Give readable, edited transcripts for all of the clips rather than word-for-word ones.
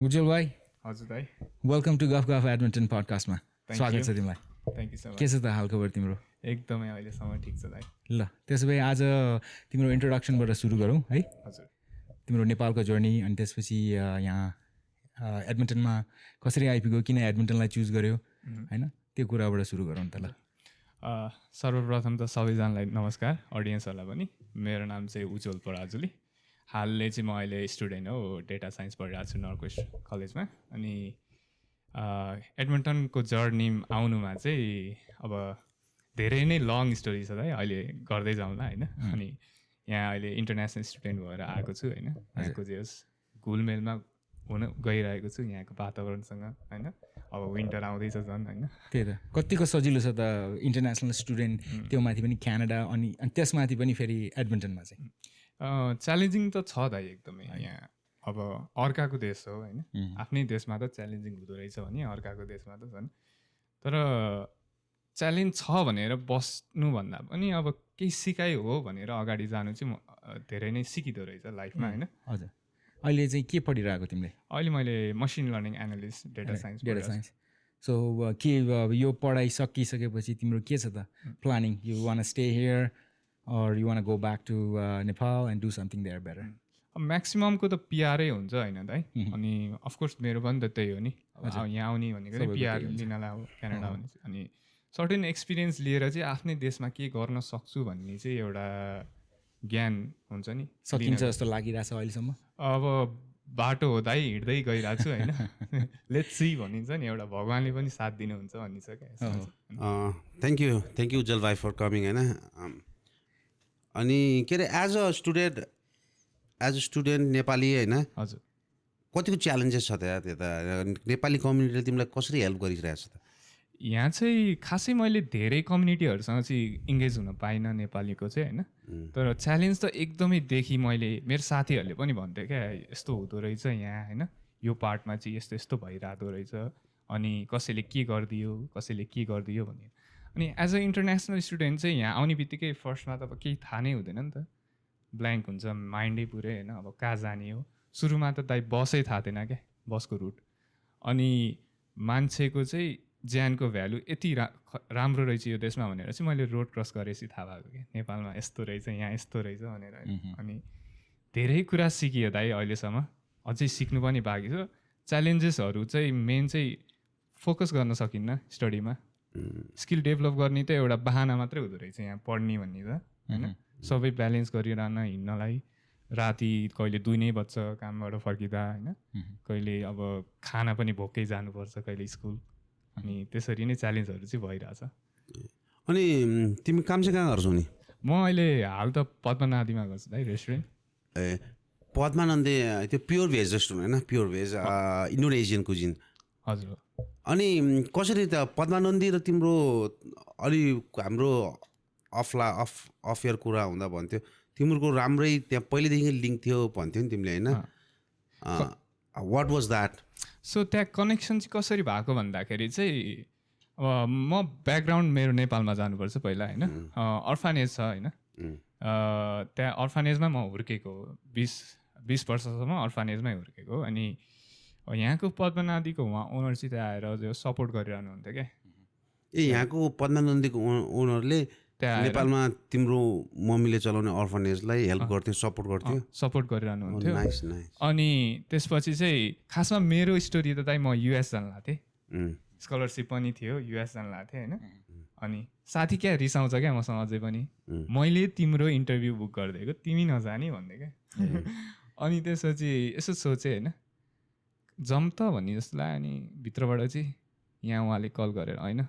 उज्जवल भाइ हजुर दाइ वेलकम टु गफ गफ एडमिन्टन पडकास्टमा Thank स्वागत you. छ तिमीलाई थ्याङ्क यू सो के मच छ त हालखबर तिम्रो एकदमै अहिलेसम्म ठिक छ दाइ ल त्यसो भए आज तिम्रो इन्ट्रोडक्सनबाट सुरु गरौँ है हजुर तिम्रो नेपालको जर्नी अनि त्यसपछि यहाँ एडमिन्टनमा कसरी आइपुग्यो किन एडमिन्टनलाई चुज गर्यो होइन त्यो कुराबाट सुरु गरौँ त ल सर्वप्रथम त सबैजनालाई नमस्कार अडियन्सहरूलाई पनि मेरो नाम चाहिँ उज्जवल पराजुली हालले चाहिँ म अहिले स्टुडेन्ट हो डेटा साइन्स पढिरहेको छु नर्थ वेस्ट कलेजमा अनि एडमिन्टनको जर्नी आउनुमा चाहिँ अब धेरै नै लङ स्टोरी छ है अहिले गर्दै जाउँला होइन अनि यहाँ अहिले इन्टरनेसनल स्टुडेन्ट भएर आएको छु होइन यहाँको जे होस् घुलमेलमा हुन गइरहेको छु यहाँको वातावरणसँग होइन अब विन्टर आउँदैछ झन् होइन त्यही त कतिको सजिलो छ त इन्टरनेसनल स्टुडेन्ट त्यो माथि पनि क्यानाडा अनि त्यसमाथि पनि फेरि एडमिन्टनमा चाहिँ च्यालेन्जिङ त छ दाइ एकदमै यहाँ अब अर्काको देश हो होइन आफ्नै देशमा त च्यालेन्जिङ हुँदो रहेछ भने अर्काको देशमा त झन् तर च्यालेन्ज छ भनेर बस्नुभन्दा पनि अब केही सिकाइ हो भनेर अगाडि जानु चाहिँ धेरै नै सिकिँदो रहेछ लाइफमा होइन हजुर अहिले चाहिँ के पढिरहेको तिमीले अहिले मैले machine learning analyst data science data science so के यो पढाइ सकिसकेपछि तिम्रो के छ त planning you one stay here or you want to go back to Nepal and do something there better? म्याक्सिममको त पिआरै हुन्छ होइन दाइ अनि अफकोर्स मेरो पनि त त्यही हो नि यहाँ आउने भनेको चाहिँ पिआर लिनलाई हो क्यानाडा भने चाहिँ अनि सर्टेन एक्सपिरियन्स लिएर चाहिँ आफ्नै देशमा के गर्न सक्छु भन्ने चाहिँ एउटा ज्ञान हुन्छ नि सकिन्छ जस्तो लागिरहेछ अहिलेसम्म अब बाटो हो दाइ हिँड्दै गइरहेको छु होइन लेट्स सी भनिन्छ नि एउटा भगवान्ले पनि साथ दिनुहुन्छ भनिन्छ क्या थ्याङ्क यू उज्जवल भाइ फर कमिङ होइन अनि के अरे एज अ स्टुडेन्ट नेपाली होइन हजुर कतिको च्यालेन्जेस छ त्यता नेपाली कम्युनिटीले तिमीलाई कसरी हेल्प गरिरहेछ त यहाँ चाहिँ खासै मैले धेरै कम्युनिटीहरूसँग चाहिँ इङ्गेज हुन पाइनँ नेपालीको चाहिँ होइन तर च्यालेन्ज त एकदमै देखि मैले मेरो साथीहरूले पनि भन्थ्यो क्या यस्तो हुँदो रहेछ यहाँ होइन यो पार्टमा चाहिँ यस्तो यस्तो भइरहेको रहेछ अनि कसैले के गरिदियो भन्ने अनि एज अ इन्टरनेसनल स्टुडेन्ट चाहिँ यहाँ आउने बित्तिकै फर्स्टमा त अब केही थाहा नै हुँदैन नि त ब्ल्याङ्क हुन्छ माइन्डै पुरै होइन अब कहाँ जाने हो सुरुमा त दाइ बसै थाहा थिएन क्या बसको रुट अनि मान्छेको चाहिँ ज्यानको भ्यालु यति राम्रो रहेछ यो देशमा भनेर चाहिँ मैले रोड क्रस गरेपछि थाहा भएको क्या नेपालमा यस्तो रहेछ यहाँ यस्तो रहेछ भनेर अनि धेरै कुरा सिकियो दाइ अहिलेसम्म अझै सिक्नु पनि बाँकी छ च्यालेन्जेसहरू चाहिँ मेन चाहिँ फोकस गर्न सकिन्न स्टडीमा स्किल डेभलप गर्ने त एउटा बाहना मात्रै हुँदो रहेछ यहाँ पढ्ने भन्ने त होइन सबै ब्यालेन्स गरिरहन हिँड्नलाई राति कहिले 2 नै बज्छ कामबाट फर्किँदा होइन कहिले अब खाना पनि भोकै जानुपर्छ कहिले स्कुल अनि त्यसरी नै च्यालेन्जहरू चाहिँ भइरहेछ अनि तिमी काम चाहिँ कहाँ गर्छौ नि म अहिले हाल त पद्मनादीमा गर्छु है रेस्टुरेन्ट ए पद्मानन्दी त्यो प्योर भेज रेस्टुरेन्ट होइन प्योर भेज इन्डोनेसियन कुजिन हजुर अनि कसरी त पद्मानन्दी र तिम्रो अलि हाम्रो अफेयर कुरा हुँदा भन्थ्यो तिम्रो राम्रै त्यहाँ पहिलेदेखि लिङ्क थियो भन्थ्यो नि तिमीले होइन वाट वाज द्याट सो त्यहाँ कनेक्सन चाहिँ कसरी भएको भन्दाखेरि चाहिँ अब म ब्याकग्राउन्ड मेरो नेपालमा जानुपर्छ पहिला होइन अर्फानेज छ होइन त्यहाँ अर्फानेजमा म हुर्केको 20 वर्षसम्म अर्फानेजमै हुर्केको अनि यहाँको पद्मनादीको उहाँ ओनर चाहिँ त्यहाँ आएर जो सपोर्ट गरिरहनुहुन्थ्यो क्या ए यहाँको पद्मनादीको ओनरले त्यहाँ नेपालमा तिम्रो मम्मीले चलाउने अर्फनेजलाई हेल्प गर्थ्यो सपोर्ट गरिरहनुहुन्थ्यो अनि त्यसपछि चाहिँ खासमा मेरो स्टोरी त दाइ म युएस जान लाएको थिएँ स्कलरसिप पनि थियो युएस जान लाएको थिएँ होइन अनि साथी क्या रिसाउँछ क्या मसँग अझै पनि मैले तिम्रो इन्टरभ्यू बुक गरिदिएको तिमी नजाने भन्दै क्या अनि त्यसपछि यसो सोचेँ होइन जम त भन्ने जस्तो लाग्यो अनि भित्रबाट चाहिँ यहाँ उहाँले कल गरेर होइन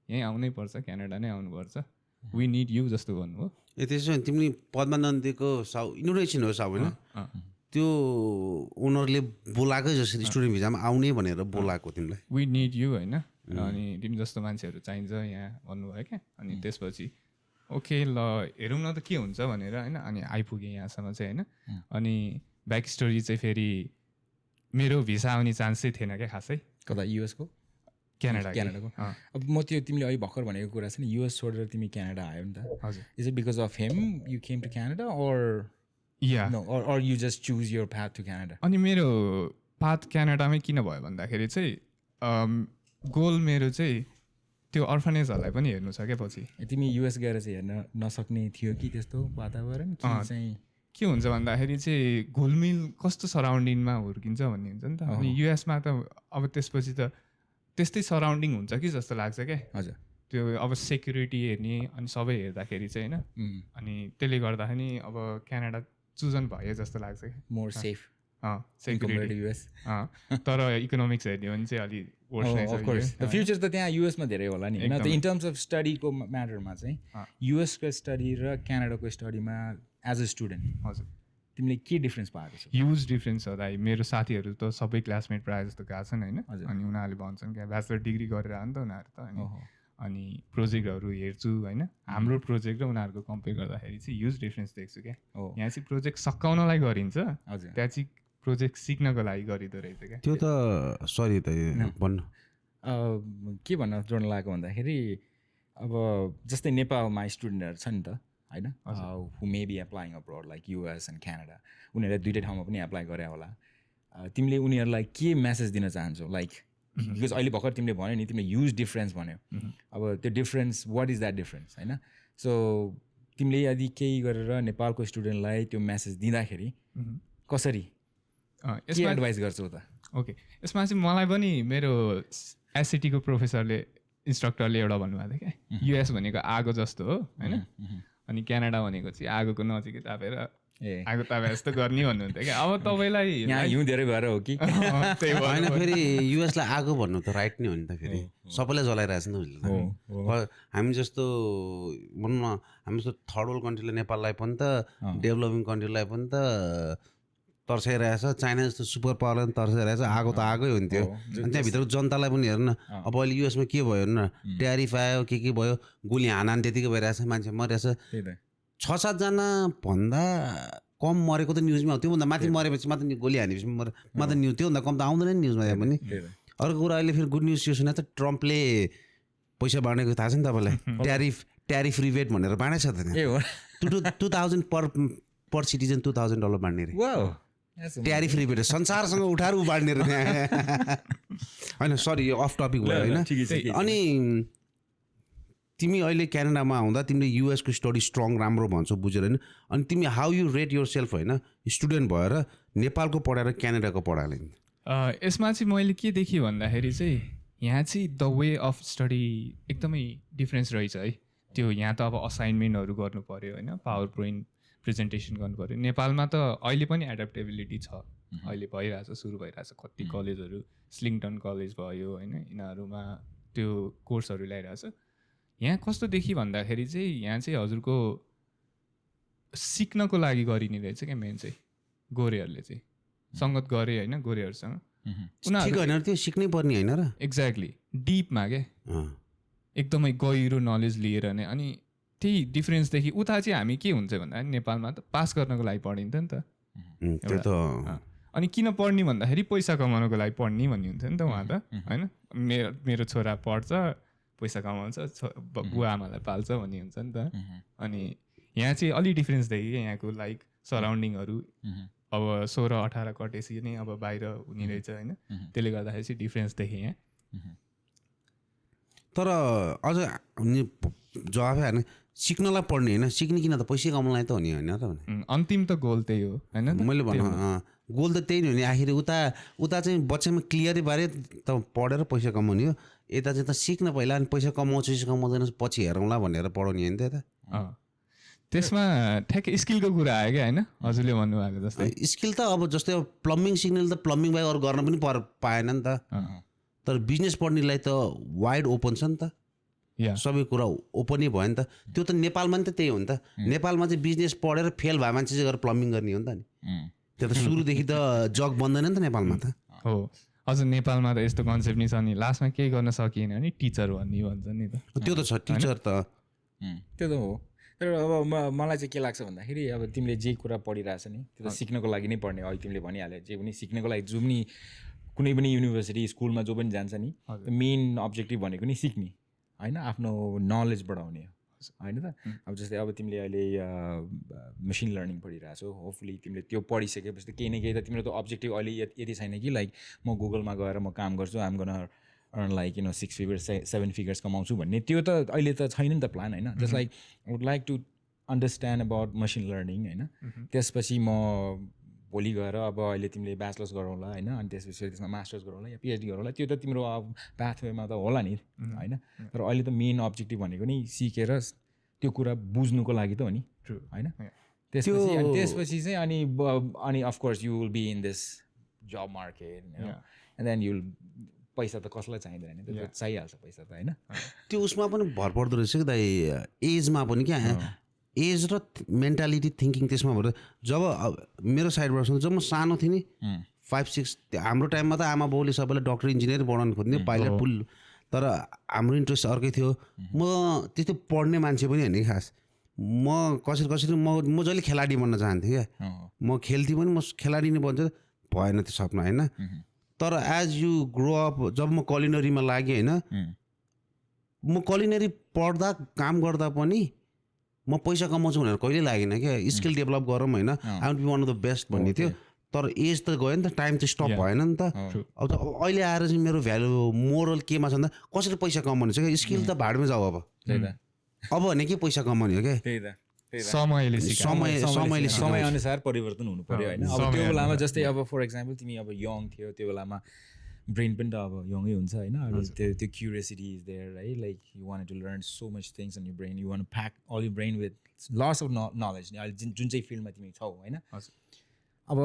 यहीँ आउनै पर्छ क्यानाडा नै आउनुपर्छ वी निड यु जस्तो भन्नुभयो ए त्यसो भने तिमीले पद्मानन्दीको इन्डोनेसियन हो होइन त्यो ओनरले बोलाएकै जसरी स्टुडेन्ट भिजामा आउने भनेर बोलाएको तिमीलाई वी निड यु होइन अनि तिमी जस्तो मान्छेहरू चाहिन्छ यहाँ भन्नुभयो क्या अनि त्यसपछि ओके ल हेरौँ न त के हुन्छ भनेर होइन अनि आइपुगेँ यहाँसम्म चाहिँ होइन अनि ब्याक स्टोरी चाहिँ फेरि मेरो भिसा आउने चान्सै थिएन क्या खासै कता युएसको क्यानाडाको अब म त्यो तिमीले अहिले भर्खर भनेको कुरा छ नि युएस छोडेर तिमी क्यानाडा आयो नि त हजुर is it because of him you came to Canada or yeah no or you just choose your path to Canada? अनि मेरो पाथ क्यानाडामै किन भयो भन्दाखेरि चाहिँ गोल मेरो चाहिँ त्यो अर्फनेजहरूलाई पनि हेर्नु छ क्या पछि। तिमी युएस गएर चाहिँ हेर्न नसक्ने थियो कि त्यस्तो वातावरण कि चाहिँ के हुन्छ भन्दाखेरि चाहिँ घुलमिल कस्तो सराउन्डिङमा हुर्किन्छ भन्ने हुन्छ नि त। अनि युएसमा त अब त्यसपछि त त्यस्तै सराउन्डिङ हुन्छ कि जस्तो लाग्छ क्या। हजुर त्यो अब सेक्युरिटी हेर्ने अनि सबै हेर्दाखेरि चाहिँ होइन, अनि त्यसले गर्दाखेरि अब क्यानाडा चुजन भयो जस्तो लाग्छ क्या। More safe security US. तर इकोनोमिक्स हेर्ने भने चाहिँ अलिक वर्स नै छ। फ्युचर त त्यहाँ युएसमा धेरै होला नि होइन। इन टर्म्स अफ स्टडीको म्याटरमा चाहिँ युएसको स्टडी र क्यानाडाको स्टडीमा एज अ स्टुडेन्ट हजुर तिमीले के डिफ्रेन्स पाएको छ? ह्युज डिफ्रेन्स छ दाइ। मेरो साथीहरू त सबै क्लासमेट प्रायः जस्तो गएको छन् होइन, अनि उनीहरूले भन्छन् क्या ब्याचलर डिग्री गरेर आयो नि त उनीहरू त, अनि प्रोजेक्टहरू हेर्छु होइन, हाम्रो प्रोजेक्ट र उनीहरूको कम्पेयर गर्दाखेरि चाहिँ ह्युज डिफ्रेन्स देख्छु क्या। यहाँ चाहिँ प्रोजेक्ट सकाउनलाई गरिन्छ, त्यहाँ चाहिँ प्रोजेक्ट सिक्नको लागि गरिँदो रहेछ क्या। त्यो त सरी त भन्नु के भन्न जोड्न लागेको भन्दाखेरि अब जस्तै नेपालमा स्टुडेन्टहरू छ नि त होइन, who may be applying abroad like US and Canada, उनीहरूले दुइटै ठाउँमा पनि एप्लाई गरे होला। तिमीले उनीहरूलाई के मेसेज दिन चाहन्छौ? लाइक बिकज अहिले भर्खर तिमीले भन्यो नि, तिमीले ह्युज डिफ्रेन्स भन्यो। अब त्यो difference what is that difference होइन? सो तिमीले यदि केही गरेर नेपालको स्टुडेन्टलाई त्यो मेसेज दिँदाखेरि कसरी के एडभाइस गर्छौ त? ओके, यसमा चाहिँ मलाई पनि मेरो एससिटीको प्रोफेसरले इन्स्ट्रक्टरले एउटा भन्नुभएको थियो क्या, युएस भनेको आगो जस्तो हो होइन, अनि क्यानाडा भनेको चाहिँ आगोको नजिकै तापेर आगो तापे जस्तो गर्ने भन्नुहुन्थ्यो क्या। अब तपाईँलाई यहाँ हिउँ धेरै भएर हो कि? होइन, फेरि युएसलाई आगो भन्नु त राइट नै हो नि त। फेरि सबैलाई जलाइरहेछ नि त। हामी जस्तो भनौँ न, हामी जस्तो थर्ड वर्ल्ड कन्ट्रीले नेपाललाई पनि त, डेभलपिङ कन्ट्रीलाई पनि त तर्साइरहेछ। चाइना जस्तो सुपर पावरलाई पनि तर्साइरहेछ। आगो त आगै हुन्थ्यो। अनि त्यहाँभित्रको जनतालाई पनि हेर्नु न, अब अहिले युएसमा के भयो हेर्नु न, ट्यारिफ आयो, के भयो, गोली हानान त्यतिकै भइरहेछ, मान्छे मरिरहेछ। 6-7 जना भन्दा कम मरेको त न्युजमा हो। त्योभन्दा माथि मरेपछि मात्र गोली हानेपछि मात्र न्युज, त्योभन्दा कम त आउँदैन नि न्युजमा त्यहाँ पनि। अर्को कुरा अहिले फेरि गुड न्युज यो सुने त, ट्रम्पले पैसा बाँडेको थाहा छ नि तपाईँलाई? ट्यारिफ रिबेट भनेर बाँडेको छ त त्यहाँ। 2000 पर सिटिजन $2000 बाँड्ने रे। ट्यारिफ रिबेट संसारसँग उठाएर ऊ बाँड्ने रे त्यहाँ। होइन सरी, यो अफ टपिक भयो होइन। अनि तिमी अहिले क्यानाडामा आउँदा तिमीले युएसको स्टडी स्ट्रङ राम्रो भन्छौ बुझेर होइन, अनि तिमी how you rate your self होइन, स्टुडेन्ट भएर नेपालको पढाएर क्यानाडाको पढाएला? यसमा चाहिँ मैले के देखेँ भन्दाखेरि चाहिँ यहाँ चाहिँ द वे अफ स्टडी एकदमै डिफ्रेन्स रहेछ है। त्यो यहाँ त अब असाइनमेन्टहरू गर्नु पऱ्यो होइन, पावर पोइन्ट प्रेजेन्टेसन गर्नु पऱ्यो। नेपालमा त अहिले पनि एडाप्टेबिलिटी छ, अहिले भइरहेछ, सुरु भइरहेछ। कति कलेजहरू, स्लिङटन कलेज भयो होइन, यिनीहरूमा त्यो कोर्सहरू ल्याइरहेछ। यहाँ कस्तो देखि भन्दाखेरि चाहिँ यहाँ चाहिँ हजुरको सिक्नको लागि गरिने रहेछ क्या मेन चाहिँ। गोरेहरूले चाहिँ सङ्गत गरे होइन, गोरेहरूसँग उनीहरू त्यो सिक्नै पर्ने होइन र? एक्ज्याक्टली, डिपमा क्या, एकदमै गहिरो नलेज लिएर नै। अनि त्यही डिफ्रेन्सदेखि उता चाहिँ हामी के हुन्छ भन्दा नेपालमा त पास गर्नको लागि पढिन्थ्यो नि त। अनि किन पढ्ने भन्दाखेरि पैसा कमाउनको लागि पढ्ने भन्ने हुन्थ्यो नि त उहाँ त होइन। मेरो छोरा पढ्छ, पैसा कमाउँछ, बुवा आमालाई पाल्छ भन्ने हुन्छ नि त। अनि यहाँ चाहिँ अलिक डिफ्रेन्स देखियो क्या यहाँको, लाइक सराउन्डिङहरू। अब 16-18 कटेपछि नै अब बाहिर हुने रहेछ होइन, त्यसले गर्दाखेरि चाहिँ डिफ्रेन्स देखेँ यहाँ। तर अझ जवाफै हाल्ने, सिक्नलाई पढ्ने होइन, सिक्ने किन त पैसा कमाउनलाई त हो नि होइन त। अन्तिम त गोल त्यही हो होइन, मैले भन्नु गोल त त्यही नै हो नि। आखिर उता चाहिँ बच्चामा क्लियरै बारे त पढेर पैसा कमाउने हो, यता चाहिँ त सिक्न पहिला, अनि पैसा कमाउँछ कमाउँदैन पछि हेरौँला भनेर पढाउने होइन त। त्यसमा ठ्याक्कै स्किलको कुरा आयो क्या होइन, हजुरले भन्नुभएको जस्तै। स्किल त अब जस्तै अब प्लम्बिङ सिक्नेले त प्लम्बिङ बाहेक अरू गर्न पनि पाएन नि त। तर बिजनेस पढ्नेलाई त वाइड ओपन छ नि त, सबै कुरा ओपनै भयो नि त। त्यो त नेपालमा नि त त्यही हो नि त। नेपालमा चाहिँ बिजनेस पढेर फेल भए मान्छे चाहिँ गएर प्लम्बिङ गर्ने हो नि त नि। त्यो त सुरुदेखि त जग बन्दैन नि त नेपालमा त। हो, हजुर नेपालमा त यस्तो कन्सेप्ट नि छ नि, लास्टमा केही गर्न सकिएन भने टिचर भन्ने भन्छ नि त। त्यो त छ, टिचर त त्यो त हो। तर अब मलाई चाहिँ के लाग्छ भन्दाखेरि अब तिमीले जे कुरा पढिरहेछ नि त्यो त सिक्नको लागि नै पढ्ने। अहिले तिमीले भनिहाल्यो, जे पनि सिक्नको लागि जो पनि कुनै पनि युनिभर्सिटी स्कुलमा जो पनि जान्छ नि, मेन अब्जेक्टिभ भनेको नि सिक्ने होइन, आफ्नो नलेज बढाउने हो। होइन त अब जस्तै अब तिमीले अहिले मेसिन लर्निङ पढिरहेको छौ होपफुली तिमीले त्यो पढिसकेपछि त केही न केही त तिम्रो त अब्जेक्टिभ अहिले यति छैन कि लाइक म गुगलमा गएर म काम गर्छु आम गर्न अर्न लाइक 6 फिगर्स 7 फिगर्स कमाउँछु भन्ने त्यो त अहिले त छैन नि त प्लान होइन just like I would like to understand about machine learning होइन त्यसपछि म भोलि गएर अब अहिले तिमीले ब्याचलर्स गरौँला होइन अनि त्यसपछि त्यसमा मास्टर्स गरौँला या पिएचडी गरौँला त्यो त तिम्रो अब पाथवेमा त होला नि होइन तर अहिले त मेन अब्जेक्टिभ भनेको नि सिकेर त्यो कुरा बुझ्नुको लागि त हो नि होइन त्यसपछि चाहिँ अनि of course you will be in this job market and then you'll पैसा त कसलाई चाहिँदैन नि त्यो चाहिहाल्छ पैसा त होइन त्यो उसमा पनि भर पर्दो रहेछ कि दाइ एजमा पनि क्या एज र मेन्टालिटी थिङ्किङ त्यसमा भएर जब मेरो साइडबाट जब म सानो थिएँ नि 5-6 हाम्रो टाइममा त आमा बाउले सबैलाई डक्टर इन्जिनियर बनाउनु खोज्ने पाइलट पुल तर हाम्रो इन्ट्रेस्ट अर्कै थियो म त्यस्तो पढ्ने मान्छे पनि होइन खास म कसरी म जहिले खेलाडी बन्न चाहन्थेँ क्या म खेल्थेँ पनि म खेलाडी नै बन्छ भएन त्यो सपना होइन तर एज यु ग्रो अप जब म कुलिनरीमा लागेँ होइन म कुलिनरी पढ्दा काम गर्दा पनि म पैसा कमाउँछु भनेर कहिले लागेन क्या स्किल डेभलप गरौँ होइन I would be one of the best भन्ने थियो तर एज त गयो नि त टाइम त स्टप भएन नि त अब अहिले आएर चाहिँ मेरो भ्यालु मोरल केमा छ भन्दा कसरी पैसा कमाउने छ क्या स्किल त भाडमै जाऊ अब भने के पैसा कमाउने हो क्या समय अनुसार परिवर्तन हुनु पर्यो होइन अब त्यो बेलामा जस्तै अब फर इक्जाम्पल तिमी अब यङ थियो त्यो बेलामा ब्रेन पनि त अब यङै हुन्छ होइन अब त्यो क्युरियोसिटी इज देयर है like you want to learn so much things in you brain you want pack all you brain with lots of knowledge नि अहिले जुन चाहिँ फिल्डमा तिमी छौ होइन अब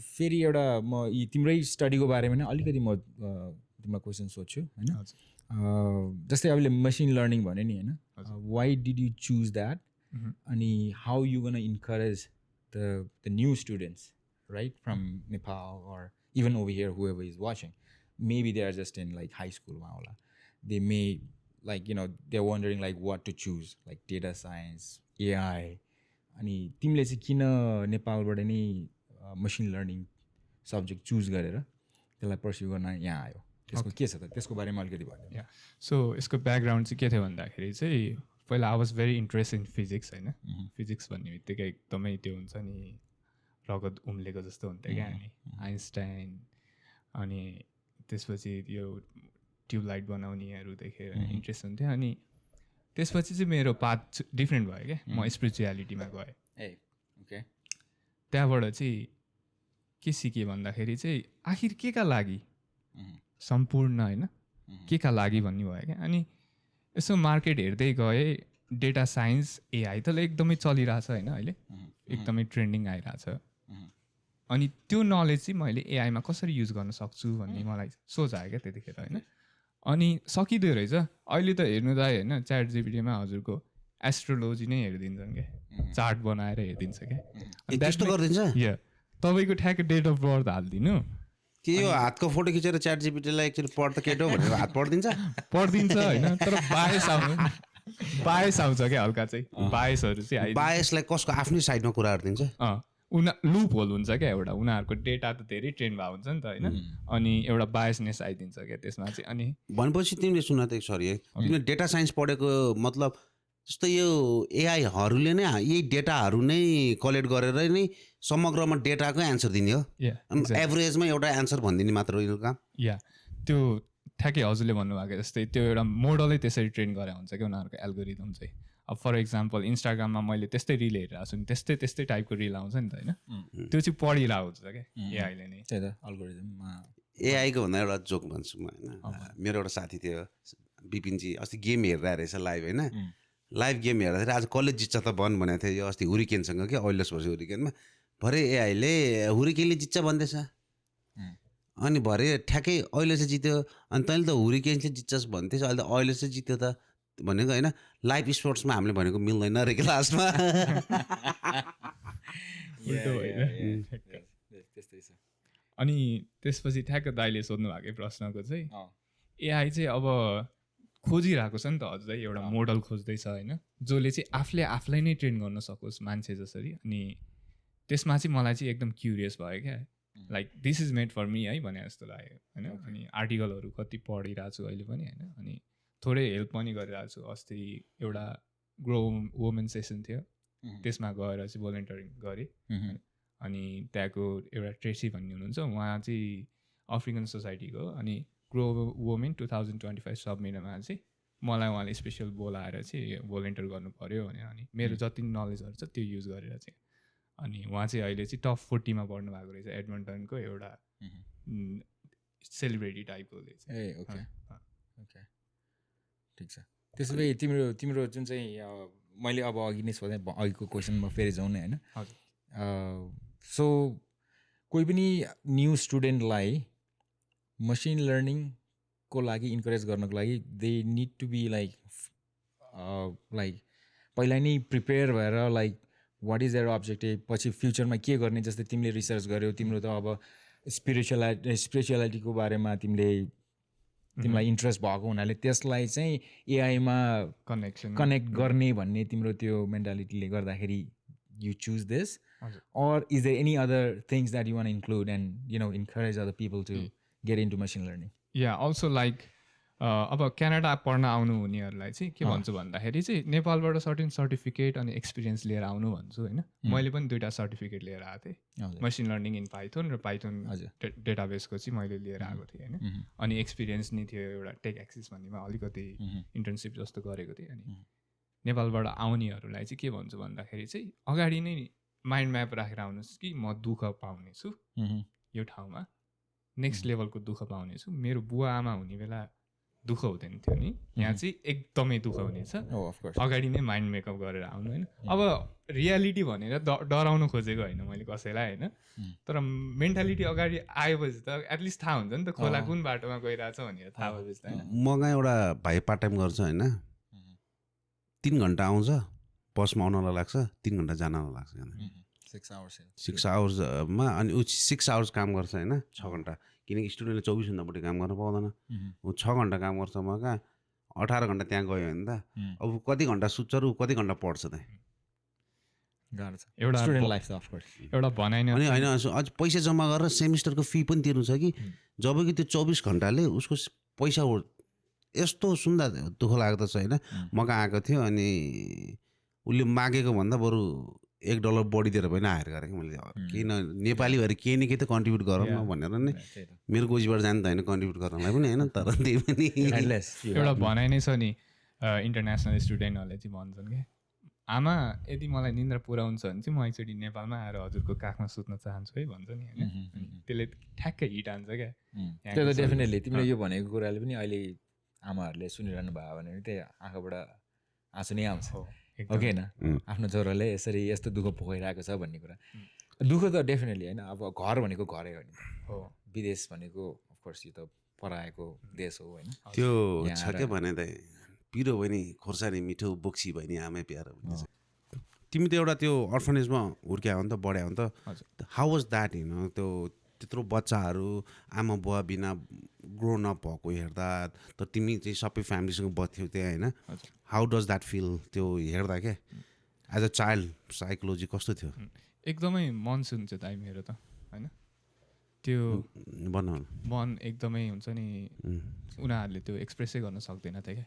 फेरि एउटा म यी तिम्रै स्टडीको बारेमा नै अलिकति म तिमीलाई क्वेसन सोध्छु होइन जस्तै अहिले मेसिन लर्निङ भन्यो नि होइन why did you choose that अनि how you gonna encourage the new students right from Nepal or even over here whoever is watching maybe they are just in like high school maula they may like they're wondering like what to choose like data science AI अनि तिमीले चाहिँ किन नेपालबाट नै machine learning subject choose गरेर त्यसलाई pursue गर्न यहाँ आयो त्यसको के छ त त्यसको बारेमा अलिकति भन्यो सो यसको ब्याकग्राउन्ड चाहिँ के थियो भन्दाखेरि चाहिँ पहिला I was very interest in physics होइन फिजिक्स भन्ने बित्तिकै एकदमै त्यो हुन्छ नि रगत उम्लेको जस्तो हुन्थ्यो क्या अनि आइन्स्टाइन अनि त्यसपछि यो ट्युबलाइट बनाउनेहरू देखेर इन्ट्रेस्ट हुन्थ्यो अनि त्यसपछि चाहिँ मेरो पाथ डिफ्रेन्ट भयो क्या म स्पिरिचुअलिटीमा गएँ त्यहाँबाट चाहिँ के सिकेँ भन्दाखेरि चाहिँ आखिर के का लागि सम्पूर्ण होइन के का लागि भन्ने भयो क्या अनि यसो मार्केट हेर्दै गएँ डेटा साइन्स एआई त एकदमै चलिरहेछ होइन अहिले एकदमै ट्रेन्डिङ आइरहेछ अनि त्यो नलेज चाहिँ मैले एआईमा कसरी युज गर्न सक्छु भन्ने मलाई सोच आयो क्या त्यतिखेर होइन अनि सकिँदो रहेछ अहिले त हेर्नु त होइन च्याट जिपिटीमा हजुरको एस्ट्रोलोजी नै हेरिदिन्छन् क्या चार्ट बनाएर हेरिदिन्छ क्या या तपाईँको ठ्याक्क डेट अफ बर्थ हालिदिनु के यो हातको फोटो खिचेर च्याट जिपिटीलाई एकचोटि पढ्दा केटो भनेर हात पढिदिन्छ होइन तर बायस आउँछ क्या हल्का चाहिँ बायसहरू चाहिँ बायसलाई कसको आफ्नै साइडमा कुराहरू दिन्छ लुप होल हुन्छ क्या एउटा उनीहरूको डेटा त धेरै ट्रेन भएको हुन्छ नि त होइन अनि एउटा बायसनेस आइदिन्छ क्या त्यसमा चाहिँ अनि भनेपछि तिमीले सुन त सरी है तिमीले डेटा साइन्स पढेको मतलब जस्तो यो एआईहरूले नै यही डेटाहरू नै कलेक्ट गरेर नै समग्रमा डेटाकै एन्सर दिने हो एभरेजमा एउटा एन्सर भनिदिने मात्र हो काम या त्यो ठ्याक्कै हजुरले भन्नुभएको जस्तै त्यो एउटा मोडलै त्यसरी ट्रेन गरे हुन्छ क्या उनीहरूको एल्गोरिदम चाहिँ अब फर इक्जाम्पल इन्स्टाग्राममा मैले त्यस्तै रिल हेरिरहेको छु नि त्यस्तै टाइपको रिल आउँछ नि त होइन त्यो चाहिँ पढिरहेको हुन्छ क्या एआईले नै त्यही त अल्गोरिदममा एआईको भन्दा एउटा जोक भन्छु म होइन मेरो एउटा साथी थियो विपिनजी अस्ति गेम हेरिरहेको रहेछ लाइभ होइन लाइभ गेम हेर्दाखेरि आज कसले जित्छ त भन् भनेको थियो यो अस्ति हुरिकेनसँग क्या ओइलर्स भर्सेस हुरिकेनमा भरे एआईले हुरिकेनले जित्छ भन्दैछ अनि भरे ठ्याक्कै ओइलर्सले जित्यो अनि तैँले त हुरिकेन्सले जित्छस् भन्थेछ अहिले त ओइलर्सले जित्यो त भनेको होइन लाइभ स्पोर्ट्समा हामीले भनेको मिल्दैन रहेको लास्टमा अनि त्यसपछि ठ्याक्क दाइले सोध्नु भएको प्रश्नको चाहिँ एआई चाहिँ अब खोजिरहेको छ नि त अझै एउटा मोडल खोज्दैछ होइन जसले चाहिँ आफूलाई नै ट्रेन गर्न सकोस् मान्छे जसरी अनि त्यसमा चाहिँ मलाई चाहिँ एकदम क्युरियस भयो क्या like this is made for me है भने जस्तो लाग्यो होइन अनि आर्टिकलहरू कति पढिरहेको छु अहिले पनि होइन अनि थोरै हेल्प पनि गरिरहेको छु अस्ति एउटा ग्रो वुमेन सेसन थियो त्यसमा गएर चाहिँ भोलिन्टियरिङ गरेँ अनि त्यहाँको एउटा ट्रेसी भन्ने हुनुहुन्छ उहाँ चाहिँ अफ्रिकन सोसाइटीको अनि ग्रो वुमेन 2025 सबमिटमा चाहिँ मलाई उहाँले स्पेसल बोलाएर चाहिँ भोलिन्टियर गर्नु पऱ्यो भनेर अनि मेरो जति नलेजहरू छ त्यो युज गरेर चाहिँ अनि उहाँ चाहिँ अहिले चाहिँ टप 40 मा पढ्नु भएको रहेछ एडमन्टनको एउटा सेलिब्रिटी टाइपकोले चाहिँ ए ओके ओके ठिक छ। त्यसो भए तिम्रो जुन चाहिँ मैले अब अघि नै सोधेँ अघिको क्वेसनमा फेरि जाउँ नै होइन। सो कोही पनि न्यू स्टुडेन्टलाई मसिन लर्निङको लागि इन्करेज गर्नको लागि they need to be like पहिला नै प्रिपेयर भएर like what is their objective पछि फ्युचरमा के गर्ने। जस्तै तिमीले रिसर्च गर्यौ तिम्रो त अब स्पिरिचुअलिटीको बारेमा तिमीलाई इन्ट्रेस्ट भएको हुनाले त्यसलाई चाहिँ एआईमा कनेक्ट गर्ने भन्ने तिम्रो त्यो मेन्टालिटीले गर्दाखेरि you choose this or is there any other things that you want to include and encourage other people to get into machine learning? Yeah, also like अब क्यानाडा पढ्न आउनु हुनेहरूलाई चाहिँ के भन्छु भन्दाखेरि चाहिँ नेपालबाट सर्टेन सर्टिफिकेट अनि एक्सपिरियन्स लिएर आउनु भन्छु होइन। मैले पनि 2टा सर्टिफिकेट लिएर आएको थिएँ मसिन लर्निङ इन पाइथन र पाइथन डेटाबेसको चाहिँ मैले लिएर आएको थिएँ होइन। अनि एक्सपिरियन्स नि थियो एउटा टेक एक्सिस भन्नेमा अलिकति इन्टर्नसिप जस्तो गरेको थिएँ। अनि नेपालबाट आउनेहरूलाई चाहिँ के भन्छु भन्दाखेरि चाहिँ अगाडि नै माइन्ड म्याप राखेर आउनुहोस् कि म दुःख पाउनेछु यो ठाउँमा नेक्स्ट लेभलको दुःख पाउनेछु। मेरो बुवा आमा हुने बेला दुःख हुँदैन थियो नि यहाँ चाहिँ एकदमै दुःख हुनेछ। अगाडि नै माइन्ड मेकअप गरेर आउनु होइन। अब रियालिटी भनेर डराउनु खोजेको होइन मैले कसैलाई होइन, तर मेन्टालिटी अगाडि आएपछि त एटलिस्ट थाहा हुन्छ नि त खोला कुन बाटोमा गइरहेछ भनेर थाहा भएपछि त होइन। मगा एउटा भाइ पार्ट टाइम गर्छ होइन 3 घन्टा आउँछ बसमा आउनलाई लाग्छ 3 घन्टा जानलाई लाग्छ 6 आवर्समा अनि ऊ 6 आवर्स काम गर्छ होइन 6 घन्टा किनकि स्टुडेन्टले 24 घन्टा बढी काम गर्न पाउँदैन। ऊ 6 घन्टा काम गर्छ म कहाँ 18 घन्टा त्यहाँ गयो भने त अब कति घन्टा सुत्छ र ऊ कति घन्टा पढ्छ त एउटा भनाइ अनि होइन अझ पैसा जम्मा गरेर सेमिस्टरको फी पनि तिर्नु छ कि जब कि त्यो 24 घन्टाले उसको पैसा यस्तो सुन्दा दुःख लाग्दो छ होइन। म कहाँ आएको थियो अनि उसले मागेको भन्दा बरु $1 बढी दिएर पनि हायर गरेँ कि मैले किन नेपाली भएर केही न केही त कन्ट्रिब्युट गरौँ न भनेर नै मेरो गोजीबाट जानु त होइन कन्ट्रिब्युट गर्नलाई पनि होइन तर त्यही पनि एउटा भनाइ नै छ नि इन्टरनेसनल स्टुडेन्टहरूले चाहिँ भन्छन् क्या आमा यदि मलाई निन्द्रा पुऱ्याउँछ भने चाहिँ म एकचोटि नेपालमा आएर हजुरको काखमा सुत्न चाहन्छु है भन्छ नि होइन। त्यसले ठ्याक्कै हिट हान्छ क्या त्यो त डेफिनेटली तिमीले यो भनेको कुराले पनि अहिले आमाहरूले सुनिरहनु भयो भने त्यही आँखाबाट आँसु नै आउँछ हो कि होइन। आफ्नो छोराले यसरी यस्तो दुःख भोगिरहेको छ भन्ने कुरा दुःख त डेफिनेटली होइन। अब घर भनेको घरै हो नि हो विदेश भनेको अफकोर्स यो त पराएको देश हो होइन। त्यो छ के भने त पिरो बहिनी खोर्सानी मिठो बोक्सी बहिनी आमै प्यारो भन्छ। तिमी त एउटा त्यो अर्फनेजमा हुर्क्या हो नि त बढ्या हो नि त हाउ वाज द्याट त्यो त्यत्रो बच्चाहरू आमा बुवा बिना ग्रोन अप भएको हेर्दा त तिमी चाहिँ सबै फ्यामिलीसँग बस्थ्यौ त्यहाँ होइन। हाउ डज द्याट फिल त्यो हेर्दा क्या एज अ चाइल्ड साइकोलोजी कस्तो थियो? एकदमै मन सुन्छ दाइ मेरो त होइन। त्यो मन एकदमै हुन्छ नि उनीहरूले त्यो एक्सप्रेसै गर्न सक्दैन थियो क्या।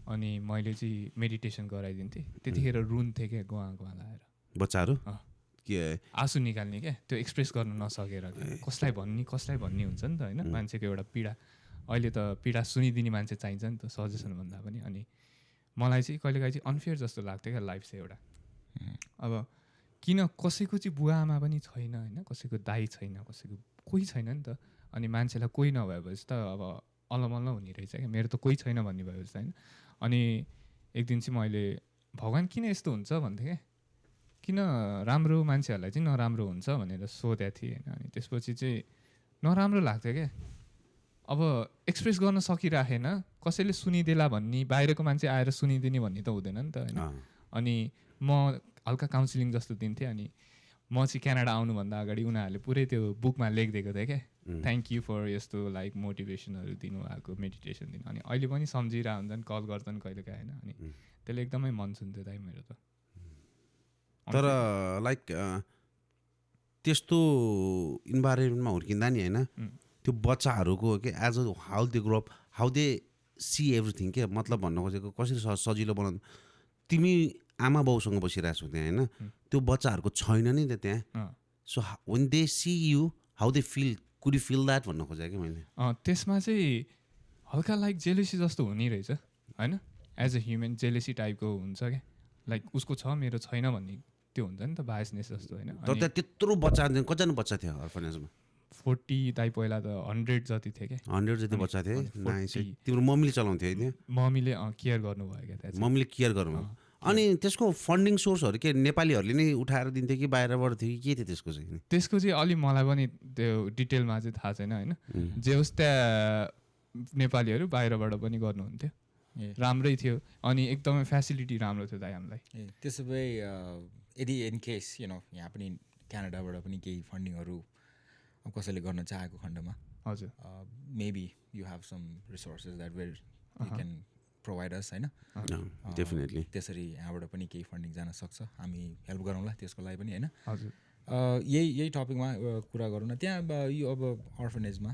अनि मैले चाहिँ मेडिटेसन गराइदिन्थेँ त्यतिखेर रुन्थेँ क्या गुवा लाएर बच्चाहरू आँसु निकाल्ने क्या त्यो एक्सप्रेस गर्न नसकेर कसलाई भन्ने हुन्छ नि त होइन। मान्छेको एउटा पीडा अहिले त पीडा सुनिदिने मान्छे चाहिन्छ नि त सजेसन भन्दा पनि। अनि मलाई चाहिँ कहिलेकाहीँ चाहिँ अनफेयर जस्तो लाग्थ्यो क्या लाइफ चाहिँ एउटा अब किन कसैको चाहिँ बुवा आमा पनि छैन होइन कसैको दाइ छैन कसैको कोही छैन नि त। अनि मान्छेलाई कोही नभएपछि त अब अलमल्ल हुने रहेछ क्या मेरो त कोही छैन भन्ने भएपछि होइन। अनि एक दिन चाहिँ मैले भगवान् किन यस्तो हुन्छ भन्थेँ क्या किन राम्रो मान्छेहरूलाई चाहिँ नराम्रो हुन्छ भनेर सोधेको थिएँ होइन। अनि त्यसपछि चाहिँ नराम्रो लाग्थ्यो क्या अब एक्सप्रेस गर्न सकिराखेन कसैले सुनिदेला भन्ने बाहिरको मान्छे आएर सुनिदिने भन्ने त हुँदैन नि त होइन। अनि म हल्का काउन्सिलिङ जस्तो दिन्थेँ अनि म चाहिँ क्यानाडा आउनुभन्दा अगाडि उनीहरूले पुरै त्यो बुकमा लेखिदिएको थिएँ क्या थ्याङ्क यू फर यस्तो लाइक मोटिभेसनहरू दिनुभएको मेडिटेसन दिनु। अनि अहिले पनि सम्झिरहेको हुन्छन् कल गर्छन् कहिलेकाहीँ होइन। अनि त्यसले एकदमै मन सुन्थ्यो दाइ मेरो त। तर लाइक त्यस्तो इन्भाइरोमेन्टमा हुर्किँदा नि होइन त्यो बच्चाहरूको के age uh how they grow up how they see everything के मतलब भन्न खोजेको कसरी सजिलो बनाउनु तिमी आमा बाउसँग बसिरहेको छौ त्यहाँ होइन, त्यो बच्चाहरूको छैन नि त त्यहाँ। So when they see you how they feel, could you feel that भन्न खोजेँ कि मैले। त्यसमा चाहिँ हल्का लाइक जेलेसी जस्तो हुने रहेछ होइन, एज अ ह्युमन जेलेसी टाइपको हुन्छ क्या, लाइक उसको छ मेरो छैन भन्ने त्यो हुन्छ नि त बायसनेस जस्तो होइन। तर त्यहाँ त्यत्रो बच्चा, कतिजना बच्चा थियो अर्फनेजमा? 40 दाइ पहिला त 100 जति थियो क्या। 100 जति बच्चा थिए। 40 नाइस। तिम्रो मम्मीले चलाउँथ्यो है त्यहाँ? मम्मीले केयर गर्नुभयो क्या त्यहाँ। मम्मीले केयर गर्नु। अनि त्यसको फन्डिङ सोर्सहरू के नेपालीहरूले नै उठाएर दिन्थ्यो कि बाहिरबाट थियो कि के थियो त्यसको चाहिँ? त्यसको चाहिँ अलि मलाई पनि त्यो डिटेलमा चाहिँ थाहा छैन होइन, जे होस् त्यहाँ नेपालीहरू बाहिरबाट पनि गर्नुहुन्थ्यो, राम्रै थियो अनि एकदमै फेसिलिटी राम्रो थियो दाइ हामीलाई। त्यसो भए यदि इन केस यहाँ पनि क्यानाडाबाट पनि केही फन्डिङहरू कसैले गर्न चाहेको खण्डमा, हजुर, maybe you have some resources that where you can provide us होइन। डेफिनेटली त्यसरी यहाँबाट पनि केही फन्डिङ जान सक्छ, हामी हेल्प गरौँला त्यसको लागि पनि होइन। हजुर, यही टपिकमा कुरा गरौँ न। त्यहाँ यो अब अर्फनेजमा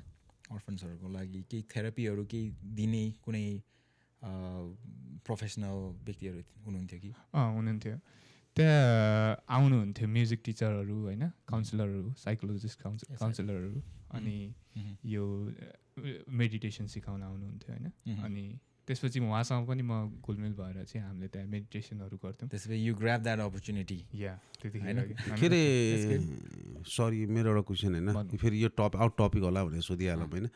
अर्फन्सहरूको लागि केही थेरापीहरू केही दिने कुनै प्रोफेसनल व्यक्तिहरू हुनुहुन्थ्यो कि? हुनुहुन्थ्यो त्यहाँ, आउनुहुन्थ्यो म्युजिक टिचरहरू होइन, काउन्सिलरहरू, साइकोलोजिस्ट काउन्सिलरहरू, अनि यो मेडिटेसन सिकाउन आउनुहुन्थ्यो होइन। अनि त्यसपछि उहाँसँग पनि म घुलमिल भएर चाहिँ हामीले त्यहाँ मेडिटेसनहरू गर्थ्यौँ। त्यसो भए यु ग्र्याब द्याट अपर्च्युनिटी। या त्यतिखेर के अरे, सरी मेरो एउटा क्वेसन होइन, फेरि यो आउट टपिक होला भनेर सोधिहालौँ होइन।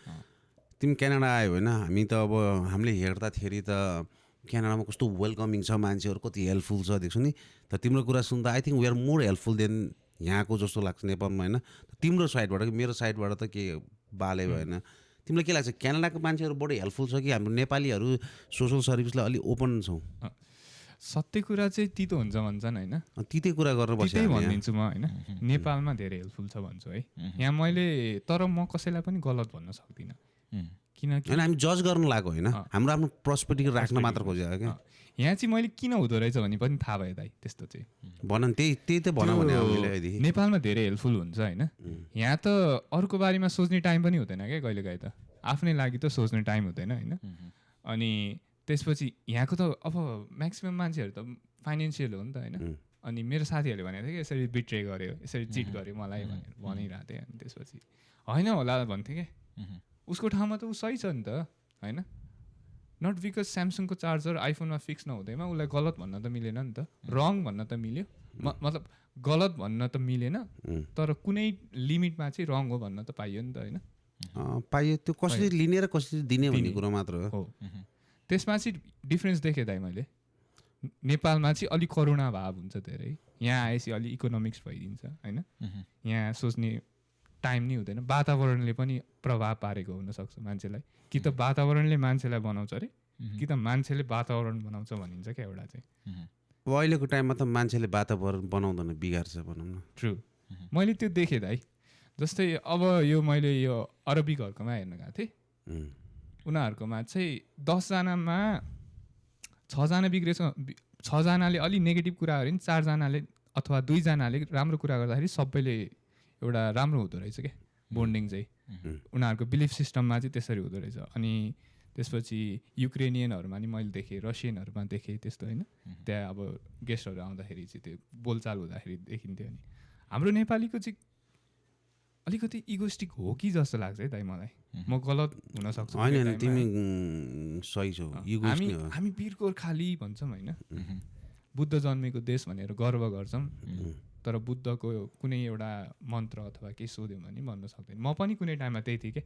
तिमी क्यानाडा आयो होइन, हामी त अब हामीले हेर्दाखेरि त क्यानाडामा कस्तो वेलकमिङ छ, मान्छेहरू कति हेल्पफुल छ देख्छु नि। त तिम्रो कुरा सुन्दा I think we are more helpful than यहाँको जस्तो लाग्छ नेपालमा होइन। तिम्रो साइडबाट कि मेरो साइडबाट त के बाले भएन। तिमीलाई के लाग्छ क्यानाडाको मान्छेहरू बढी हेल्पफुल छ कि हाम्रो नेपालीहरू सोसल सर्भिसलाई अलिक ओपन छौँ? सत्य कुरा चाहिँ तितो हुन्छ भन्छन् होइन, तितै कुरा गर्न त्यही भनिदिन्छु म होइन। नेपालमा धेरै हेल्पफुल छ भन्छु है यहाँ मैले, तर म कसैलाई पनि गलत भन्न सक्दिनँ किनकि हामी जज गर्न लाग्यो होइन, हाम्रो आफ्नो पर्सपेक्टिभ राख्न मात्र खोजेको क्या। यहाँ चाहिँ मैले किन हुँदो रहेछ भने पनि थाहा भयो दाइ, त्यस्तो चाहिँ भन, त्यही त भन भने नेपालमा धेरै हेल्पफुल हुन्छ होइन। यहाँ त अरूको बारेमा सोच्ने टाइम पनि हुँदैन क्या कहिलेकाहीँ, त आफ्नै लागि त सोच्ने टाइम हुँदैन होइन। अनि त्यसपछि यहाँको त अब म्याक्सिमम् मान्छेहरू त फाइनेन्सियल हो नि त होइन। अनि मेरो साथीहरूले भनेको थियो कि यसरी बिट्रे गर्यो, यसरी चिट गर्यो मलाई भनेर भनिरहेको थिएँ। अनि त्यसपछि होइन होला भन्थेँ क्या, उसको ठाउँमा त ऊ सही छ नि त होइन। नट बिकज स्यामसङको चार्जर आइफोनमा फिक्स नहुँदैमा उसलाई गलत भन्न त मिलेन नि त, रङ भन्न त मिल्यो, मतलब गलत भन्न त मिलेन, तर कुनै लिमिटमा चाहिँ रङ हो भन्न त पाइयो नि त होइन। पाइयो, त्यो कसरी लिने र कसरी दिने भन्ने कुरा मात्र हो। त्यसमा चाहिँ डिफ्रेन्स देखेँ दाइ मैले। नेपालमा चाहिँ अलिक करुणा भाव हुन्छ धेरै, यहाँ आएपछि अलिक इकोनोमिक्स भइदिन्छ होइन। यहाँ सोच्ने टाइम नै हुँदैन, वातावरणले पनि प्रभाव पारेको हुनसक्छ मान्छेलाई, कि त वातावरणले मान्छेलाई बनाउँछ अरे कि त मान्छेले वातावरण बनाउँछ भनिन्छ क्या एउटा चाहिँ। अहिलेको टाइममा त मान्छेले वातावरण बनाउँदैन, बिगार्छ भनौँ न। ट्रु, मैले त्यो देखेँ दाइ। जस्तै अब यो मैले यो अरबिकहरूकोमा हेर्न गएको थिएँ, उनीहरूकोमा चाहिँ 10 जनामा 6 जना बिग्रेछ, 6 जनाले अलिक नेगेटिभ कुरा गऱ्यो भने 4 जनाले अथवा 2 जनाले राम्रो कुरा गर्दाखेरि सबैले एउटा राम्रो हुँदो रहेछ क्या बोन्डिङ चाहिँ। उनीहरूको बिलिफ सिस्टममा चाहिँ त्यसरी हुँदो रहेछ। अनि त्यसपछि युक्रेनियनहरूमा नि मैले देखेँ, रसियनहरूमा देखेँ त्यस्तो होइन। त्यहाँ अब गेस्टहरू आउँदाखेरि चाहिँ त्यो बोलचाल हुँदाखेरि देखिन्थ्यो। अनि हाम्रो नेपालीको चाहिँ अलिकति इगोस्टिक हो कि जस्तो लाग्छ है दाइ मलाई, म गलत हुनसक्छु होइन, तिमी सही छौ। हामी वीर गोर्खाली भन्छौँ होइन, बुद्ध जन्मेको देश भनेर गर्व गर्छौँ, तर बुद्धको कुनै एउटा मन्त्र अथवा केही सोध्यो भने भन्न सक्दैन। म पनि कुनै टाइममा त्यही थिएँ क्या,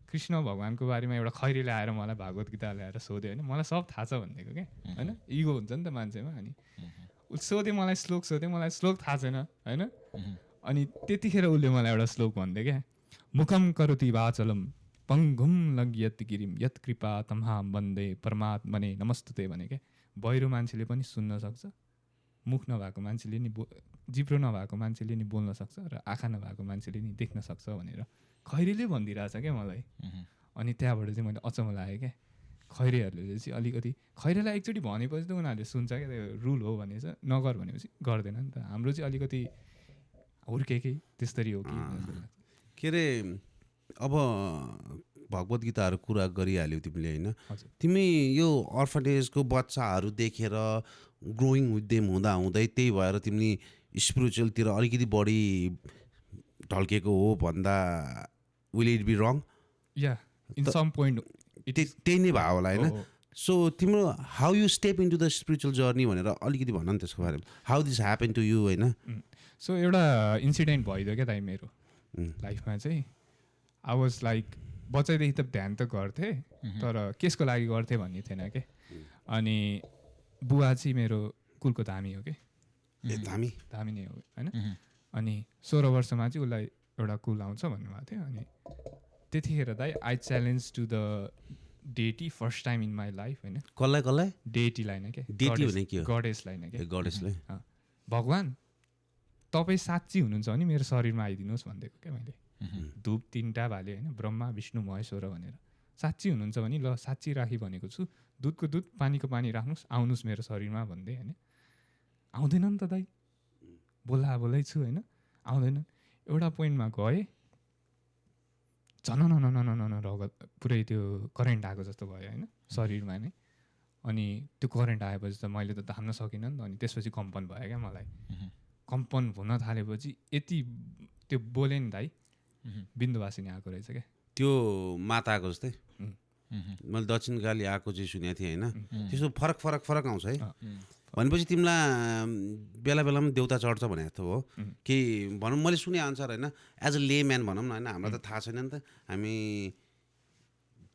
कृष्ण भगवान्को बारेमा एउटा खैरी ल्याएर मलाई भागवत गीता ल्याएर सोध्यो होइन, मलाई सब थाहा छ भनिदिएको क्या होइन। इगो हुन्छ नि त मान्छेमा। अनि सोध्यो मलाई श्लोक सोध्यो, मलाई श्लोक थाहा छैन होइन। अनि त्यतिखेर उसले मलाई एउटा श्लोक भनिदियो क्या, मुखम करोति वाचलम पङ्गुम लग्यत गिरिम यत कृपा तम्हाम वन्दे परमात्मने नमस्ते भने क्या। बहिरो मान्छेले पनि सुन्न सक्छ, मुख नभएको मान्छेले नि जिब्रो नभएको मान्छेले नि बोल्न सक्छ, र आँखा नभएको मान्छेले नि देख्न सक्छ भनेर खैरीले भनिदिइरहेछ क्या मलाई। अनि त्यहाँबाट चाहिँ मैले अचम्म लाग्यो क्या, खैरेहरूले चाहिँ अलिकति, खैरेलाई एकचोटि भनेपछि त उनीहरूले सुन्छ क्या, त्यो रुल हो भनेछ, नगर भनेपछि गर्दैन नि त। हाम्रो चाहिँ अलिकति हुर्केकै त्यस्तरी हो कि के अरे। अब भगवत गीताहरू कुरा गरिहाल्यौ तिमीले होइन हजुर। तिमी यो अर्फनेजको बच्चाहरू देखेर ग्रोइङ विथ देम हुँदा हुँदै त्यही भएर तिमी स्पिरिचुअलतिर अलिकति बढी ढल्केको हो भन्दा विल इट बी रङ या इन सम पोइन्ट त्यही नै भयो होला होइन हो। सो तिम्रो how you step into the spiritual journey भनेर अलिकति भन न त्यसको बारेमा how this happen to you होइन सो एउटा इन्सिडेन्ट भइदियो क्या दाइ मेरो लाइफमा चाहिँ आई वाज लाइक बच्चादेखि त ध्यान त गर्थेँ तर केसको लागि गर्थेँ भन्ने थिएन कि अनि बुवा चाहिँ मेरो कुलको धामी हो कि धामी नै हो होइन अनि 16 वर्षमा चाहिँ उसलाई एउटा कुल आउँछ भन्नुभएको थियो अनि त्यतिखेर दाइ आई च्यालेन्ज टु द डेटी first time in my life होइन कसलाई डेटीलाई नै डेटी भने के हो गडेसलाई नै गडेसलाई भगवान् तपाईँ साँच्ची हुनुहुन्छ भने मेरो शरीरमा आइदिनुहोस् भनिदिएको क्या मैले धुप 3टा भाले होइन ब्रह्मा विष्णु महेश्वर भनेर साँच्ची हुनुहुन्छ भने ल साँच्ची राखी भनेको छु दुधको दुध पानीको पानी राख्नुहोस् आउनुहोस् मेरो शरीरमा भन्दै होइन आउँदैन नि त दाइ बोलै छु होइन आउँदैन एउटा पोइन्टमा गएँ झन रगत पुरै त्यो करेन्ट आएको जस्तो भयो होइन शरीरमा नै अनि त्यो करेन्ट आएपछि त मैले त थाम्न सकिनँ नि त अनि त्यसपछि कम्पन भयो क्या मलाई कम्पन हुन थालेपछि यति त्यो बोले नि दाइ बिन्दुवासिनी आएको रहेछ क्या त्यो माताको जस्तै मैले दक्षिणकाली आएको चाहिँ सुनेको थिएँ होइन त्यस्तो फरक आउँछ है भनेपछि तिमीलाई बेला बेलामा देउता चढ्छ भने जस्तो हो कि भनौँ मैले सुने अनुसार होइन एज अ ले म्यान भनौँ न होइन हामीलाई त थाहा छैन नि त हामी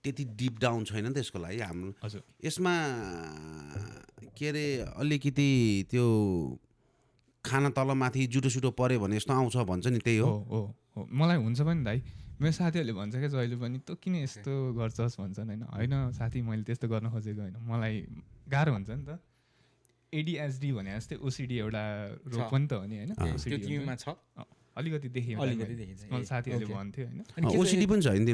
त्यति डिप डाउन छैन नि त यसको लागि हाम्रो हजुर यसमा के अरे अलिकति त्यो खाना तलमाथि जुटो पऱ्यो भने यस्तो आउँछ भन्छ नि त्यही हो हो मलाई हुन्छ पनि दाइ मेरो साथीहरूले भन्छ क्या जहिले पनि तँ किन यस्तो गर्छस् भन्छन् होइन साथी मैले त्यस्तो गर्न खोजेको होइन मलाई गाह्रो हुन्छ नि त एडिएचडी भने जस्तै ओसिडी एउटा रोग पनि त हो नि होइन अलिकति देखेँ साथीहरूले भन्थ्यो होइन ओसिडी पनि छ होइन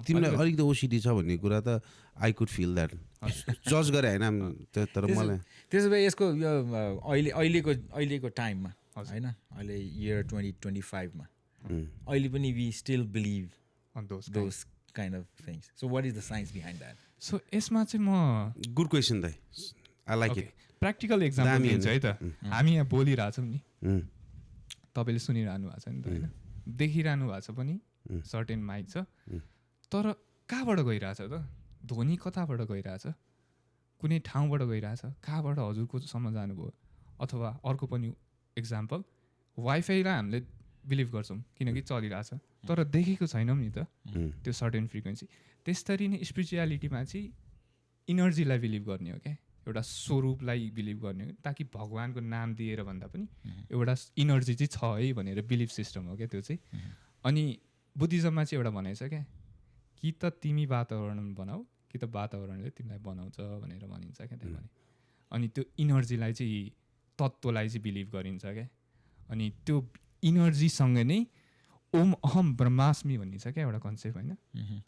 तिमीलाई अलिकति ओसिडी छ भन्ने कुरा त आई कुड फिल द्याट जज गरे होइन तर मलाई त्यसो भए यसको अहिलेको टाइममा होइन अहिले इयर 2025मा अहिले पनि we still believe on those kind of things so what is the science behind that so यसमा चाहिँ म गुड क्वेसन दाइ I like it practical example दिन्छु है त हामी यहाँ बोलिरहेछौँ नि तपाईँले सुनिरहनु भएको छ नि त होइन देखिरहनु भएको छ पनि सर्टेन माइक छ तर कहाँबाट गइरहेछ त ध्वनि कताबाट गइरहेछ कुनै ठाउँबाट गइरहेछ कहाँबाट हजुरको सम्म जानुभयो अथवा अर्को पनि एक्जाम्पल वाइफाईलाई हामीले बिलिभ गर्छौँ किनकि चलिरहेछ तर देखेको छैनौँ नि त त्यो सर्टेन फ्रिक्वेन्सी त्यस्तरी नै स्पिरिचुअलिटीमा चाहिँ इनर्जीलाई बिलिभ गर्ने हो क्या एउटा स्वरूपलाई बिलिभ गर्ने हो ताकि भगवान्को नाम दिएर भन्दा पनि एउटा इनर्जी चाहिँ छ है भनेर बिलिभ सिस्टम हो क्या त्यो चाहिँ अनि बुद्धिज्ममा चाहिँ एउटा भनाइ छ क्या कि त तिमी वातावरण बनाऊ कि त वातावरणले तिमीलाई बनाउँछ भनेर भनिन्छ क्या त्यहाँ भने अनि त्यो इनर्जीलाई चाहिँ तत्त्वलाई चाहिँ बिलिभ गरिन्छ क्या अनि त्यो इनर्जीसँग नै ओम अहम ब्रह्मास्मि भन्ने छ क्या एउटा कन्सेप्ट होइन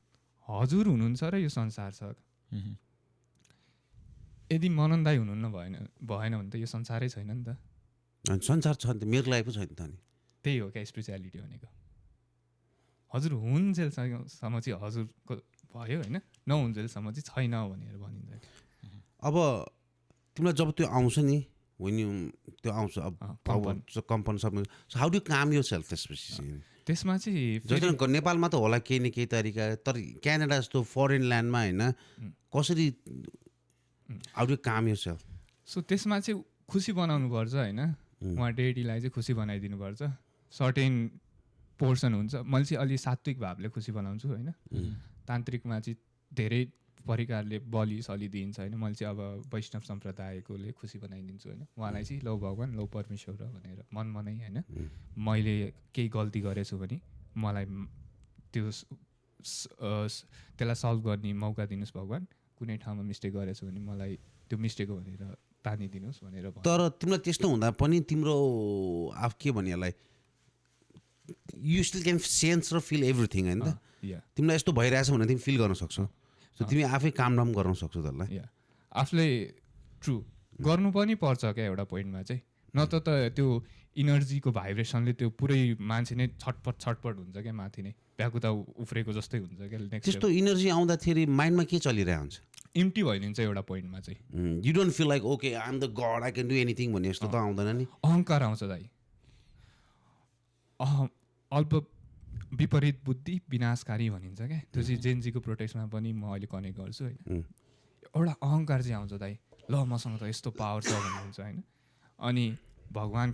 हजुर हुनुहुन्छ र यो संसार छ यदि मनन दाइ हुनुहुन्न भएन भने त यो संसारै छैन नि त संसार छ नि त मेरो लागि पो छैन त नि त्यही हो क्या स्पिरिचुअलिटी भनेको हजुर हुन्जेलसम्म चाहिँ हजुरको भयो होइन नहुन्जेलसम्म चाहिँ छैन भनेर भनिन्छ अब तिमीलाई जब त्यो आउँछ नि त्यो आउँछ अब कम्पन सब how do calm yourself त्यसपछि त्यसमा चाहिँ जस्तो नेपालमा त होला केही न केही तरिका तर क्यानाडा जस्तो फरेन ल्यान्डमा होइन कसरी how do calm your self so त्यसमा चाहिँ खुसी बनाउनु पर्छ होइन उहाँ डेडीलाई चाहिँ खुसी बनाइदिनु पर्छ सर्टेन पोर्सन हुन्छ मैले चाहिँ अलि सात्विक भावले खुसी बनाउँछु होइन तान्त्रिकमा चाहिँ धेरै प्रकारले बलि सली दिइन्छ होइन मैले चाहिँ अब वैष्णव सम्प्रदायकोले खुसी बनाइदिन्छु होइन उहाँलाई चाहिँ लौ भगवान् लौ परमेश्वर भनेर मनै होइन मैले केही गल्ती गरेछु भने मलाई त्यो त्यसलाई सल्भ गर्ने मौका दिनुहोस् भगवान् कुनै ठाउँमा मिस्टेक गरेछु भने मलाई त्यो मिस्टेक हो भनेर तानिदिनुहोस् भनेर तर तिमीलाई त्यस्तो हुँदा पनि तिम्रो आफ के भन्ने यसलाई यु स्टिल क्यान सेन्स र फिल एभ्रिथिङ होइन त तिमीलाई यस्तो भइरहेछ भने तिमी फिल गर्न सक्छौ सो तिमी आफै काम गर्न सक्छौ त्यसलाई आफूले ट्रु गर्नु पनि पर्छ क्या एउटा पोइन्टमा चाहिँ न त त्यो इनर्जीको भाइब्रेसनले त्यो पुरै मान्छे नै छटपट हुन्छ क्या माथि नै भ्याकुता उफ्रेको जस्तै हुन्छ क्या नेक्स्ट त्यस्तो इनर्जी आउँदाखेरि माइन्डमा के चलिरहेको हुन्छ इम्टी भइदिन्छ एउटा पोइन्टमा चाहिँ you don't feel like okay I am the god I can do anything भन्ने जस्तो त आउँदैन नि अहङ्कार आउँछ दाइ अल्प विपरीत बुद्धि विनाशकारी भनिन्छ क्या त्यो चाहिँ जेनजीको प्रोटेक्समा पनि म अहिले कनेक्ट गर्छु होइन एउटा अहङ्कार चाहिँ आउँछ दाइ ल मसँग त यस्तो पावर छ भन्ने हुन्छ होइन अनि भगवान्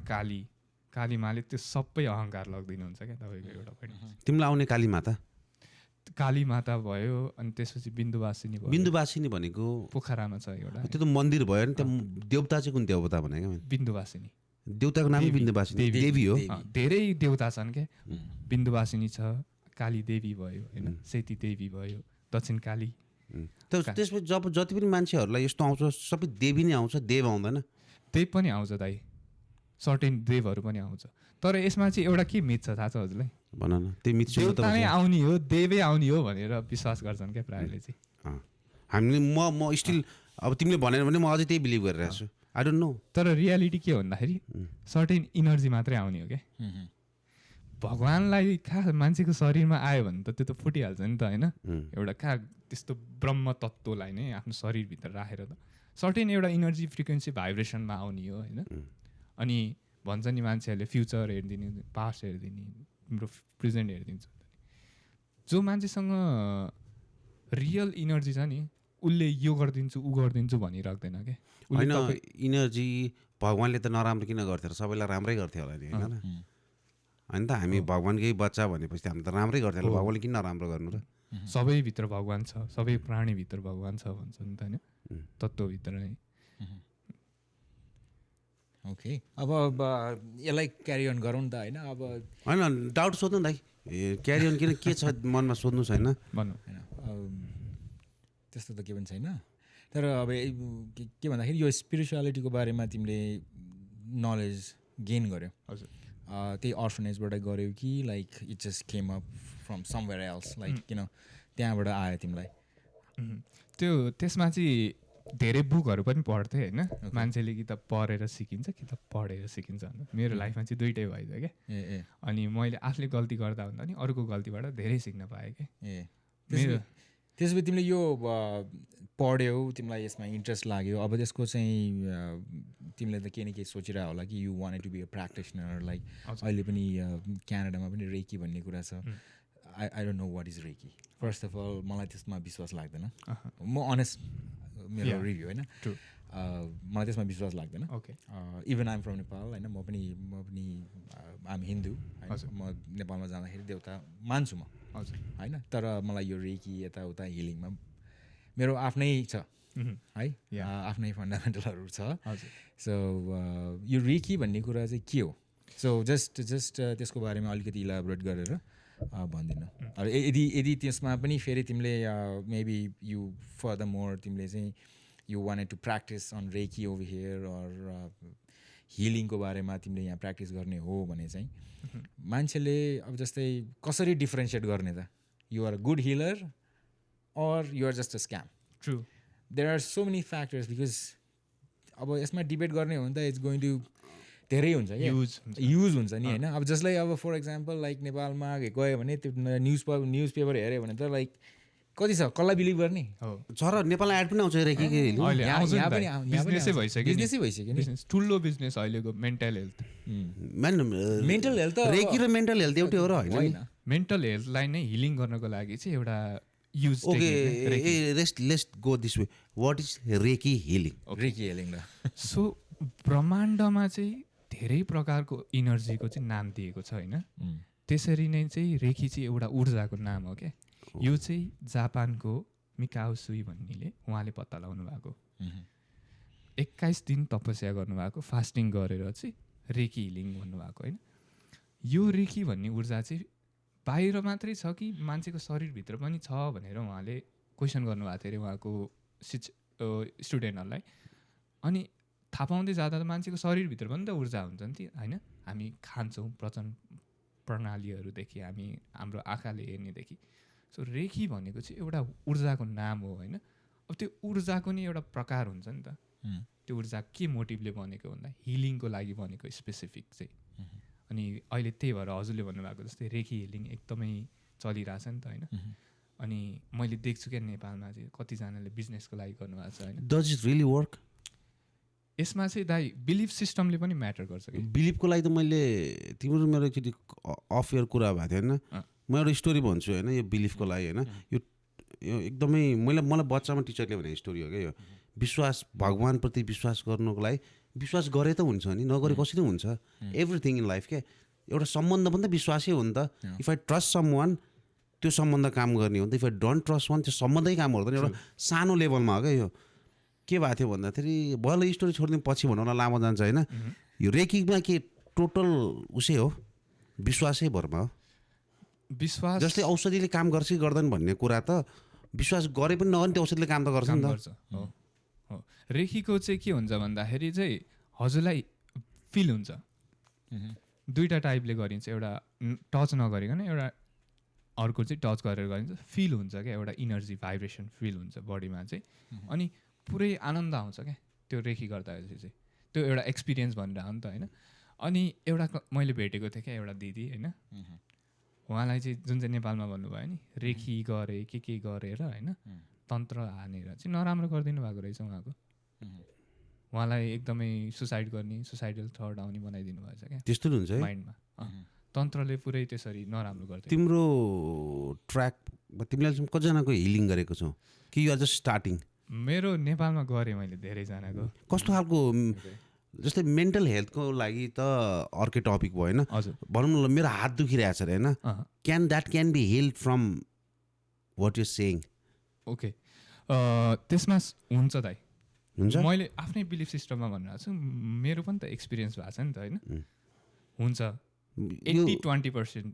कालीमाले त्यो सबै अहङ्कार लगिदिनुहुन्छ क्या तपाईँको एउटा पोइन्ट तिमीलाई आउने काली माता काली माता भयो अनि त्यसपछि बिन्दुवासिनी भयो बिन्दुवासिनी भनेको पोखरामा छ एउटा त्यो त मन्दिर भयो नि त्यहाँ देवता चाहिँ कुन देवता भनेको बिन्दुवासिनी देवताको नाम बिन्दुवासिनी देवी हो धेरै देवता छन् क्या बिन्दुवासिनी छ काली देवी भयो होइन सेती देवी भयो दक्षिण काली त्यसपछि जब जति पनि मान्छेहरूलाई यस्तो आउँछ सबै देवी नै आउँछ देव आउँदैन देव पनि आउँछ दाइ सर्टेन देवहरू पनि आउँछ तर यसमा चाहिँ एउटा के मिथ छ थाहा छ हजुरलाई भन न त्यो मिथ देवता नै आउने हो देवै आउने हो भनेर विश्वास गर्छन् क्या प्रायःले चाहिँ हामीले म स्टिल अब तिमीले भनेर भने म अझै त्यही बिलिभ गरिरहेको छु आई डोन्ट नो तर रियालिटी के भन्दाखेरि सर्टेन इनर्जी मात्रै आउने हो क्या भगवान्लाई कहाँ मान्छेको शरीरमा आयो भने त त्यो त फुटिहाल्छ नि त होइन एउटा कहाँ त्यस्तो ब्रह्म तत्त्वलाई नै आफ्नो शरीरभित्र राखेर त सर्टेन एउटा इनर्जी फ्रिक्वेन्सी भाइब्रेसनमा आउने हो होइन अनि भन्छ नि मान्छेहरूले फ्युचर हेरिदिने पास्ट हेरिदिने तिम्रो प्रेजेन्ट हेरिदिन्छ जो मान्छेसँग रियल इनर्जी छ नि उसले यो गरिदिन्छु ऊ गरिदिन्छु भनिराख्दैन क्या होइन इनर्जी भगवान्ले त नराम्रो किन गर्थ्यो र सबैलाई राम्रै गर्थ्यो होला नि होइन होइन त हामी भगवान्कै बच्चा भनेपछि हामी त राम्रै गर्थ्यो होला भगवान्ले किन नराम्रो गर्नु र सबैभित्र भगवान् छ सबै प्राणीभित्र भगवान् छ भन्छ नि त होइन तत्त्वभित्र नै ओके अब यसलाई क्यारी अन गरौँ त होइन अब होइन डाउट सोध्नु दाइ क्यारी अन किन के छ मनमा सोध्नु छैन भन्नु होइन त्यस्तो त के पनि छैन तर अब के भन्दाखेरि यो स्पिरिचुअलिटीको बारेमा तिमीले नलेज गेन गर्यो हजुर त्यही अर्फनेजबाट गऱ्यौ कि like it just came up from somewhere else like किन त्यहाँबाट आयो तिमीलाई त्यो त्यसमा चाहिँ धेरै बुकहरू पनि पढ्थेँ होइन मान्छेले कि त पढेर सिकिन्छ कि त पढेर सिकिन्छ भन्दा मेरो लाइफमा चाहिँ दुइटै भइदियो क्या अनि मैले आफूले गल्ती गर्दा भन्दा नि अरूको गल्तीबाट धेरै सिक्न पाएँ क्या मेरो त्यसपछि तिमीले यो पढ्यौ तिमीलाई यसमा इन्ट्रेस्ट लाग्यो अब त्यसको चाहिँ तिमीले त केही न केही सोचिरह होला कि you wanted to be a practitioner like अहिले पनि क्यानाडामा पनि रेकी भन्ने कुरा छ I don't know what is reiki first of all मलाई त्यसमा विश्वास लाग्दैन म अनेस्ट मेरो रिभ्यू होइन मलाई त्यसमा विश्वास लाग्दैन इभन आइम फ्रम नेपाल होइन म पनि आइम हिन्दू होइन म नेपालमा जाँदाखेरि देउता मान्छु म हजुर होइन तर मलाई यो रेकी यताउता हिलिङमा मेरो आफ्नै छ है आफ्नै फन्डामेन्टलहरू छ सो यो रेकी भन्ने कुरा चाहिँ के हो सो जस्ट त्यसको बारेमा अलिकति इलाबोरेट गरेर भनिदिनु यदि त्यसमा पनि फेरि तिमीले मेबी यु फर्दर मोर तिमीले चाहिँ you wanted to practice on reiki over here or हिलिङको बारेमा तिमीले यहाँ प्र्याक्टिस गर्ने हो भने चाहिँ मान्छेले अब जस्तै कसरी डिफ्रेन्सिएट गर्ने त you are a good healer or you are just a scam true there are so many factors because अब यसमा डिबेट गर्ने हो भने त इट्स गोइङ टु धेरै हुन्छ क्या युज हुन्छ नि होइन अब जसलाई अब फर इक्जाम्पल लाइक नेपालमा गयो भने त्यो न्युज पेपर हेऱ्यो भने त लाइक कति छ कसलाई बिलिभ गर्ने छ र नेपालमा एड पनि आउँछ रेकी बिजनेसै भइसक्यो नि ठुलो बिजनेस अहिलेको mental health mental health reiki र मेन्टल हेल्थ एउटै हो र होइन मेन्टल हेल्थलाई नै हिलिङ गर्नको लागि चाहिँ एउटा use okay let's go this way what is reiki healing so ब्रह्माण्डमा चाहिँ धेरै प्रकारको इनर्जीको चाहिँ नाम दिएको छ होइन त्यसरी नै चाहिँ रेकी चाहिँ एउटा ऊर्जाको नाम हो क्या यो चाहिँ जापानको मिकाओ सुई भन्नेले उहाँले पत्ता लगाउनु भएको 21 दिन तपस्या गर्नुभएको फास्टिङ गरेर चाहिँ रेकी हिलिङ भन्नुभएको होइन यो रेकी भन्ने ऊर्जा चाहिँ बाहिर मात्रै छ कि मान्छेको शरीरभित्र पनि छ भनेर उहाँले क्वेसन गर्नुभएको थियो अरे उहाँको स्टुडेन्टहरूलाई अनि थाहा पाउँदै जाँदा त मान्छेको शरीरभित्र पनि त ऊर्जा हुन्छ नि होइन हामी खान्छौँ प्रचन प्रणालीहरूदेखि हामी हाम्रो आँखाले हेर्नेदेखि सो रेकी भनेको चाहिँ एउटा ऊर्जाको नाम हो होइन अब त्यो ऊर्जाको नि एउटा प्रकार हुन्छ नि त त्यो ऊर्जा के मोटिभले बनेको भन्दा हिलिङको लागि बनेको स्पेसिफिक चाहिँ अनि अहिले त्यही भएर हजुरले भन्नुभएको जस्तै रेकी हिलिङ एकदमै चलिरहेछ नि त होइन अनि मैले देख्छु क्या नेपालमा चाहिँ कतिजनाले बिजनेसको लागि गर्नुभएको छ होइन डज इट रियली वर्क यसमा चाहिँ दाइ बिलिफ सिस्टमले पनि म्याटर गर्छ कि बिलिभको लागि त मैले तिम्रो मेरो एकचोटि अफ इयर कुरा भएको थियो होइन म एउटा स्टोरी भन्छु होइन यो बिलिफको लागि होइन यो एकदमै मलाई बच्चामा टिचरले भनेको स्टोरी हो क्या यो विश्वास भगवान्प्रति विश्वास गर्नुको लागि विश्वास गरे त हुन्छ नि नगरे कसरी हुन्छ एभ्रिथिङ इन लाइफ क्या एउटा सम्बन्ध पनि त विश्वासै हो नि त if I trust someone त्यो सम्बन्ध काम गर्ने हो नि त if I don't trust one त्यो सम्बन्धै काम गर्दैन एउटा सानो लेभलमा हो क्या यो के भएको थियो भन्दाखेरि बल्ल स्टोरी छोडिदिनु पछि भन्नुलाई लामो जान्छ होइन यो रेकीमा के टोटल उसै हो विश्वासै भरमा हो विश्वास जस्तै औषधिले काम गर्छ कि गर्दैन भन्ने कुरा त विश्वास गरे पनि नगरे त्यो औषधिले काम त गर्छ नि त हो हो रेकीको चाहिँ के हुन्छ भन्दाखेरि चाहिँ हजुरलाई फिल हुन्छ दुईवटा टाइपले गरिन्छ एउटा टच नगरिकन एउटा अर्को चाहिँ टच गरेर गरिन्छ फिल हुन्छ क्या एउटा इनर्जी भाइब्रेसन फिल हुन्छ बडीमा चाहिँ अनि पुरै आनन्द आउँछ क्या त्यो रेकी गर्दाखेरि चाहिँ त्यो एउटा एक्सपिरियन्स भनेर हो नि त होइन अनि एउटा मैले भेटेको थिएँ क्या एउटा दिदी होइन उहाँलाई चाहिँ जुन चाहिँ नेपालमा भन्नुभयो नि रेकी गरे के गरेर होइन तन्त्र हानेर चाहिँ नराम्रो गरिदिनु भएको रहेछ उहाँको उहाँलाई एकदमै सुसाइड गर्ने सुसाइडल थट आउने बनाइदिनु भएछ क्या त्यस्तो हुन्छ है माइन्डमा तन्त्रले पुरै त्यसरी नराम्रो गर्छ तिम्रो ट्र्याक तिमीले कतिजनाको हिलिङ गरेको छौ कि यु आर जस्ट स्टार्टिङ मेरो नेपालमा गरेँ मैले धेरैजनाको कस्तो खालको जस्तै मेन्टल हेल्थको लागि त अर्कै टपिक भयो होइन हजुर भनौँ न मेरो हात दुखिरहेको छ अरे होइन can be healed from what you saying okay त्यसमा हुन्छ दाइ हुन्छ मैले आफ्नै बिलिफ सिस्टममा भनिरहेको छु मेरो पनि त एक्सपिरियन्स भएको छ नि त होइन हुन्छ 80-20%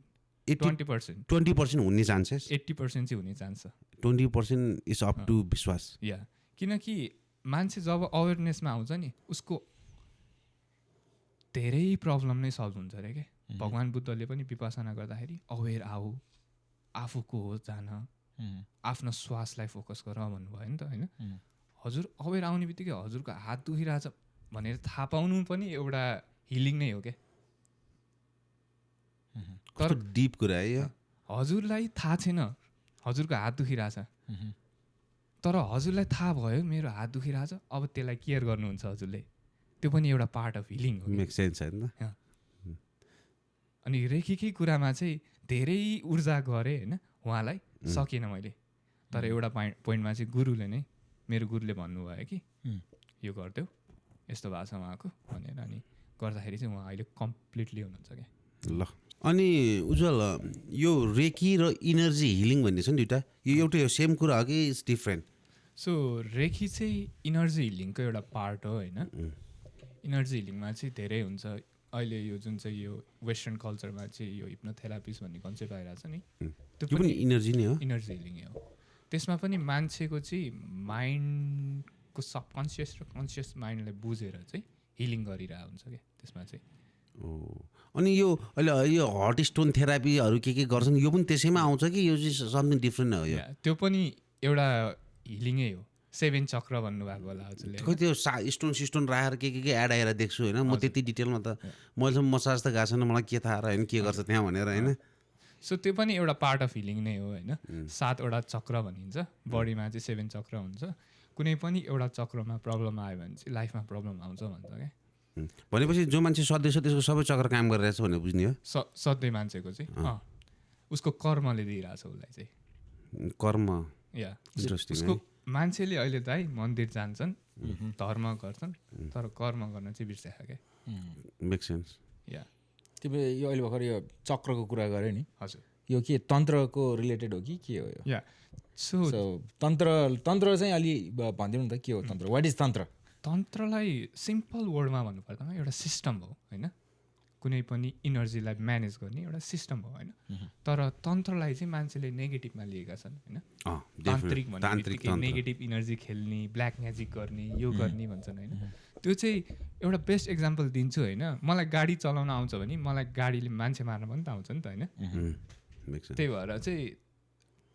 20% हुने चान्सेस 80% चाहिँ हुने चान्स छ 20% इज अप टु विश्वास या किनकि मान्छे जब अवेरनेसमा आउँछ नि उसको धेरै प्रब्लम नै सल्भ हुन्छ अरे क्या भगवान् बुद्धले पनि विपसना गर्दाखेरि अवेर आऊ आफूको हो जान आफ्नो श्वासलाई फोकस गर भन्नुभयो नि त होइन हजुर अवेर आउने बित्तिकै हजुरको हात दुखिरहेछ भनेर थाहा पाउनु पनि एउटा हिलिङ नै हो क्या तर डिप कुरा है हजुरलाई थाहा छैन हजुरको हात दुखिरहेछ तर हजुरलाई थाहा भयो मेरो हात दुखिरहेछ अब त्यसलाई केयर गर्नुहुन्छ हजुरले त्यो पनि एउटा पार्ट अफ हिलिङ हो मेक सेन्स होइन अनि रेकीकै कुरामा चाहिँ धेरै ऊर्जा गरेँ होइन उहाँलाई सकेन मैले तर एउटा पोइन्टमा चाहिँ गुरुले नै मेरो गुरुले भन्नुभयो कि यो गरिदेऊ यस्तो भएको छ उहाँको भनेर अनि गर्दाखेरि चाहिँ उहाँ अहिले कम्प्लिटली हुनुहुन्छ क्या ल अनि उज्जवल यो रेकी र इनर्जी हिलिङ भन्ने छ नि दुइटा यो एउटै हो सेम कुरा हो कि इट्स डिफ्रेन्ट सो रेकी चाहिँ इनर्जी हिलिङको एउटा पार्ट हो होइन इनर्जी हिलिङमा चाहिँ धेरै हुन्छ अहिले यो जुन चाहिँ यो वेस्टर्न कल्चरमा चाहिँ यो हिप्नोथेरापिस भन्ने कन्सेप्ट आइरहेको छ नि त्यो पनि इनर्जी नै हो इनर्जी हिलिङै हो त्यसमा पनि मान्छेको चाहिँ माइन्डको सबकन्सियस र कन्सियस माइन्डलाई बुझेर चाहिँ हिलिङ गरिरहेको हुन्छ क्या त्यसमा चाहिँ अनि यो अहिले यो हट स्टोन थेरापीहरू के गर्छन् यो पनि त्यसैमा आउँछ कि यो चाहिँ समथिङ डिफ्रेन्ट हो यो त्यो पनि एउटा हिलिङै हो 7 चक्र भन्नुभएको होला हजुरले खै त्यो स्टोन सिस्टोन राखेर के एड आएर देख्छु होइन म त्यति डिटेलमा त मैले मसाज त गएको छैन मलाई के थाहा र होइन के गर्छ त्यहाँ भनेर होइन सो त्यो पनि एउटा पार्ट अफ हिलिङ नै हो होइन 7वटा चक्र भनिन्छ बडीमा चाहिँ 7 चक्र हुन्छ कुनै पनि एउटा चक्रमा प्रब्लम आयो भने चाहिँ लाइफमा प्रब्लम आउँछ भन्छ क्या भनेपछि जो मान्छे सधैँ त्यसको सबै चक्र काम गरिरहेछ भनेर बुझ्ने हो सधैँ मान्छेको चाहिँ उसको कर्मले दिइरहेछ उसलाई चाहिँ कर्म या उसको मान्छेले अहिले दाइ मन्दिर जान्छन् धर्म गर्छन् तर कर्म गर्न चाहिँ बिर्सेछ क्या मेक सेन्स या त्यो यो अहिले भर्खर यो चक्रको कुरा गऱ्यो नि हजुर यो के तन्त्रको रिलेटेड हो कि के हो यो या सो तन्त्र चाहिँ अलि भनिदिनु नि त के हो तन्त्र वाट इज तन्त्र तन्त्रलाई सिम्पल वर्डमा भन्नुपर्दामा एउटा सिस्टम हो होइन कुनै पनि इनर्जीलाई म्यानेज गर्ने एउटा सिस्टम हो होइन तर तन्त्रलाई चाहिँ मान्छेले नेगेटिभमा लिएका छन् होइन तान्त्रिक भन्ने नेगेटिभ इनर्जी खेल्ने ब्ल्याक म्याजिक गर्ने यो गर्ने भन्छन् होइन त्यो चाहिँ एउटा बेस्ट इक्जाम्पल दिन्छु होइन मलाई गाडी चलाउन आउँछ भने मलाई गाडीले मान्छे मार्न पनि त आउँछ नि त होइन त्यही भएर चाहिँ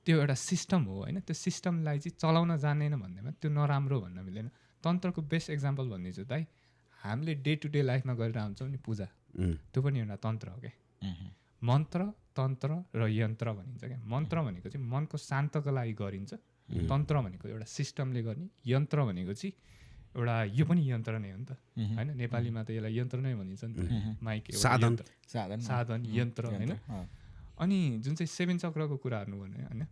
त्यो एउटा सिस्टम हो होइन त्यो सिस्टमलाई चाहिँ चलाउन जान्दैन भन्दैमा त्यो नराम्रो भन्न मिल्दैन तन्त्रको बेस्ट एक्जाम्पल भनिदिन्छु दाइ, हामीले डे टु डे लाइफमा गरेर हुन्छौँ नि पूजा, त्यो पनि एउटा तन्त्र हो क्या। मन्त्र, तन्त्र र यन्त्र भनिन्छ क्या। मन्त्र भनेको चाहिँ मनको शान्तको लागि गरिन्छ, तन्त्र भनेको एउटा सिस्टमले गर्ने, यन्त्र भनेको चाहिँ एउटा यो पनि यन्त्र नै हो नि त होइन, नेपालीमा त यसलाई यन्त्र नै भनिन्छ नि त, माइक साधन यन्त्र होइन। अनि जुन चाहिँ 7 चक्रको कुरा गर्नु भने होइन,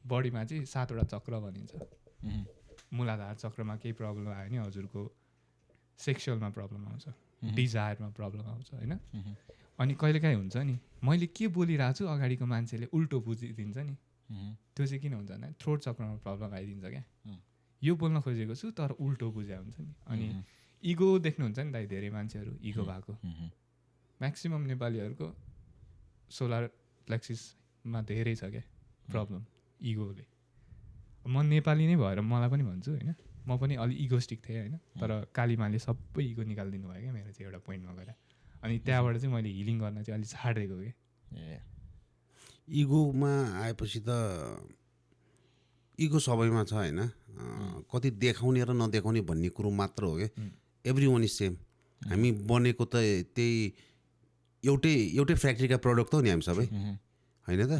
बडीमा चाहिँ 7वटा चक्र भनिन्छ। मूलाधार चक्रमा केही प्रब्लम आयो भने हजुरको सेक्सुअलमा प्रब्लम आउँछ, डिजायरमा प्रब्लम आउँछ होइन। अनि कहिलेकाहीँ हुन्छ नि मैले के बोलिरहेको छु अगाडिको मान्छेले उल्टो बुझिदिन्छ नि, त्यो चाहिँ किन हुन्छ भने थ्रोट चक्रमा प्रब्लम आइदिन्छ क्या। यो बोल्न खोजेको छु तर उल्टो बुझा हुन्छ नि। अनि इगो देख्नुहुन्छ नि दाइ, धेरै मान्छेहरू इगो भएको, म्याक्सिमम् नेपालीहरूको सोलर प्लेक्सिसमा धेरै छ क्या प्रब्लम इगोले। म नेपाली नै भएर मलाई पनि भन्छु होइन, म पनि अलिक इगोस्टिक थिएँ होइन, तर कालीमाले सबै इगो निकालिदिनु भयो क्या मेरो चाहिँ एउटा पोइन्टमा गएर। अनि त्यहाँबाट चाहिँ मैले हिलिङ गर्न चाहिँ अलिक छाडिदिएको क्या। इगोमा आएपछि त इगो सबैमा छ होइन, कति देखाउने र नदेखाउने भन्ने कुरो मात्र हो क्या। Every one is same. हामी बनेको त त्यही एउटै फ्याक्ट्रीका प्रडक्ट हो नि हामी सबै होइन त।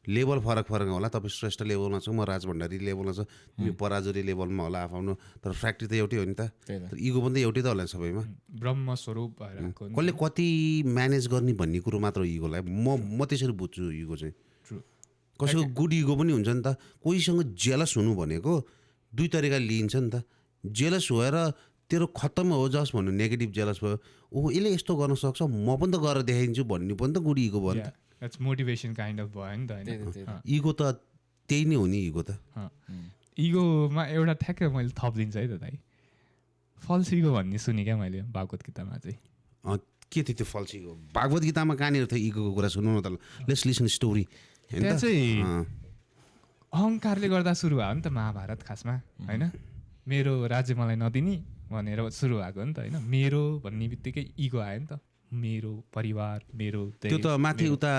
लेभल फरक फरक होला, तपाईँ श्रेष्ठ लेभलमा छ, म राज भण्डारी लेभलमा छ, तिमी पराजुरी लेभलमा होला आफ्नो, तर फ्याक्ट्री त एउटै हो नि त। तर इगो पनि त एउटै त होला सबैमा, ब्रह्मस्वरूप भएर कसले कति म्यानेज गर्ने भन्ने कुरो मात्र हो इगोलाई। म त्यसरी बुझ्छु इगो चाहिँ। कसैको गुड इगो पनि हुन्छ नि त। कोहीसँग जेलस हुनु भनेको दुई तरिका लिइन्छ नि त। जेलस भएर तेरो खत्तम हो जस भन्नु, नेगेटिभ जेलस भयो, ओहो यसले यस्तो गर्न सक्छ म पनि त गरेर देखाइदिन्छु भन्ने पनि त गुड इगो भयो नि त। द्याट्स मोटिभेसन काइन्ड अफ भयो नि त होइन। इगो त त्यही नै हो नि इगो त। इगोमा एउटा ठ्याक्कै मैले थपिदिन्छु है त दाइ, फल्स इगो भन्ने सुने क्या मैले भागवत गीतामा चाहिँ। के थियो त्यो फल्स इगो? भागवत गीतामा कहाँनिर थियो इगोको कुरा? सुन्नु न त, लेट्स लिसन स्टोरी। त्यहाँ चाहिँ अहङ्कारले गर्दा सुरु भयो नि त महाभारत खासमा होइन। मेरो राज्य मलाई नदिने भनेर सुरु भएको हो नि त होइन। मेरो भन्ने बित्तिकै इगो आयो नि त, मेरो परिवार, मेरो त्यो त माथि उता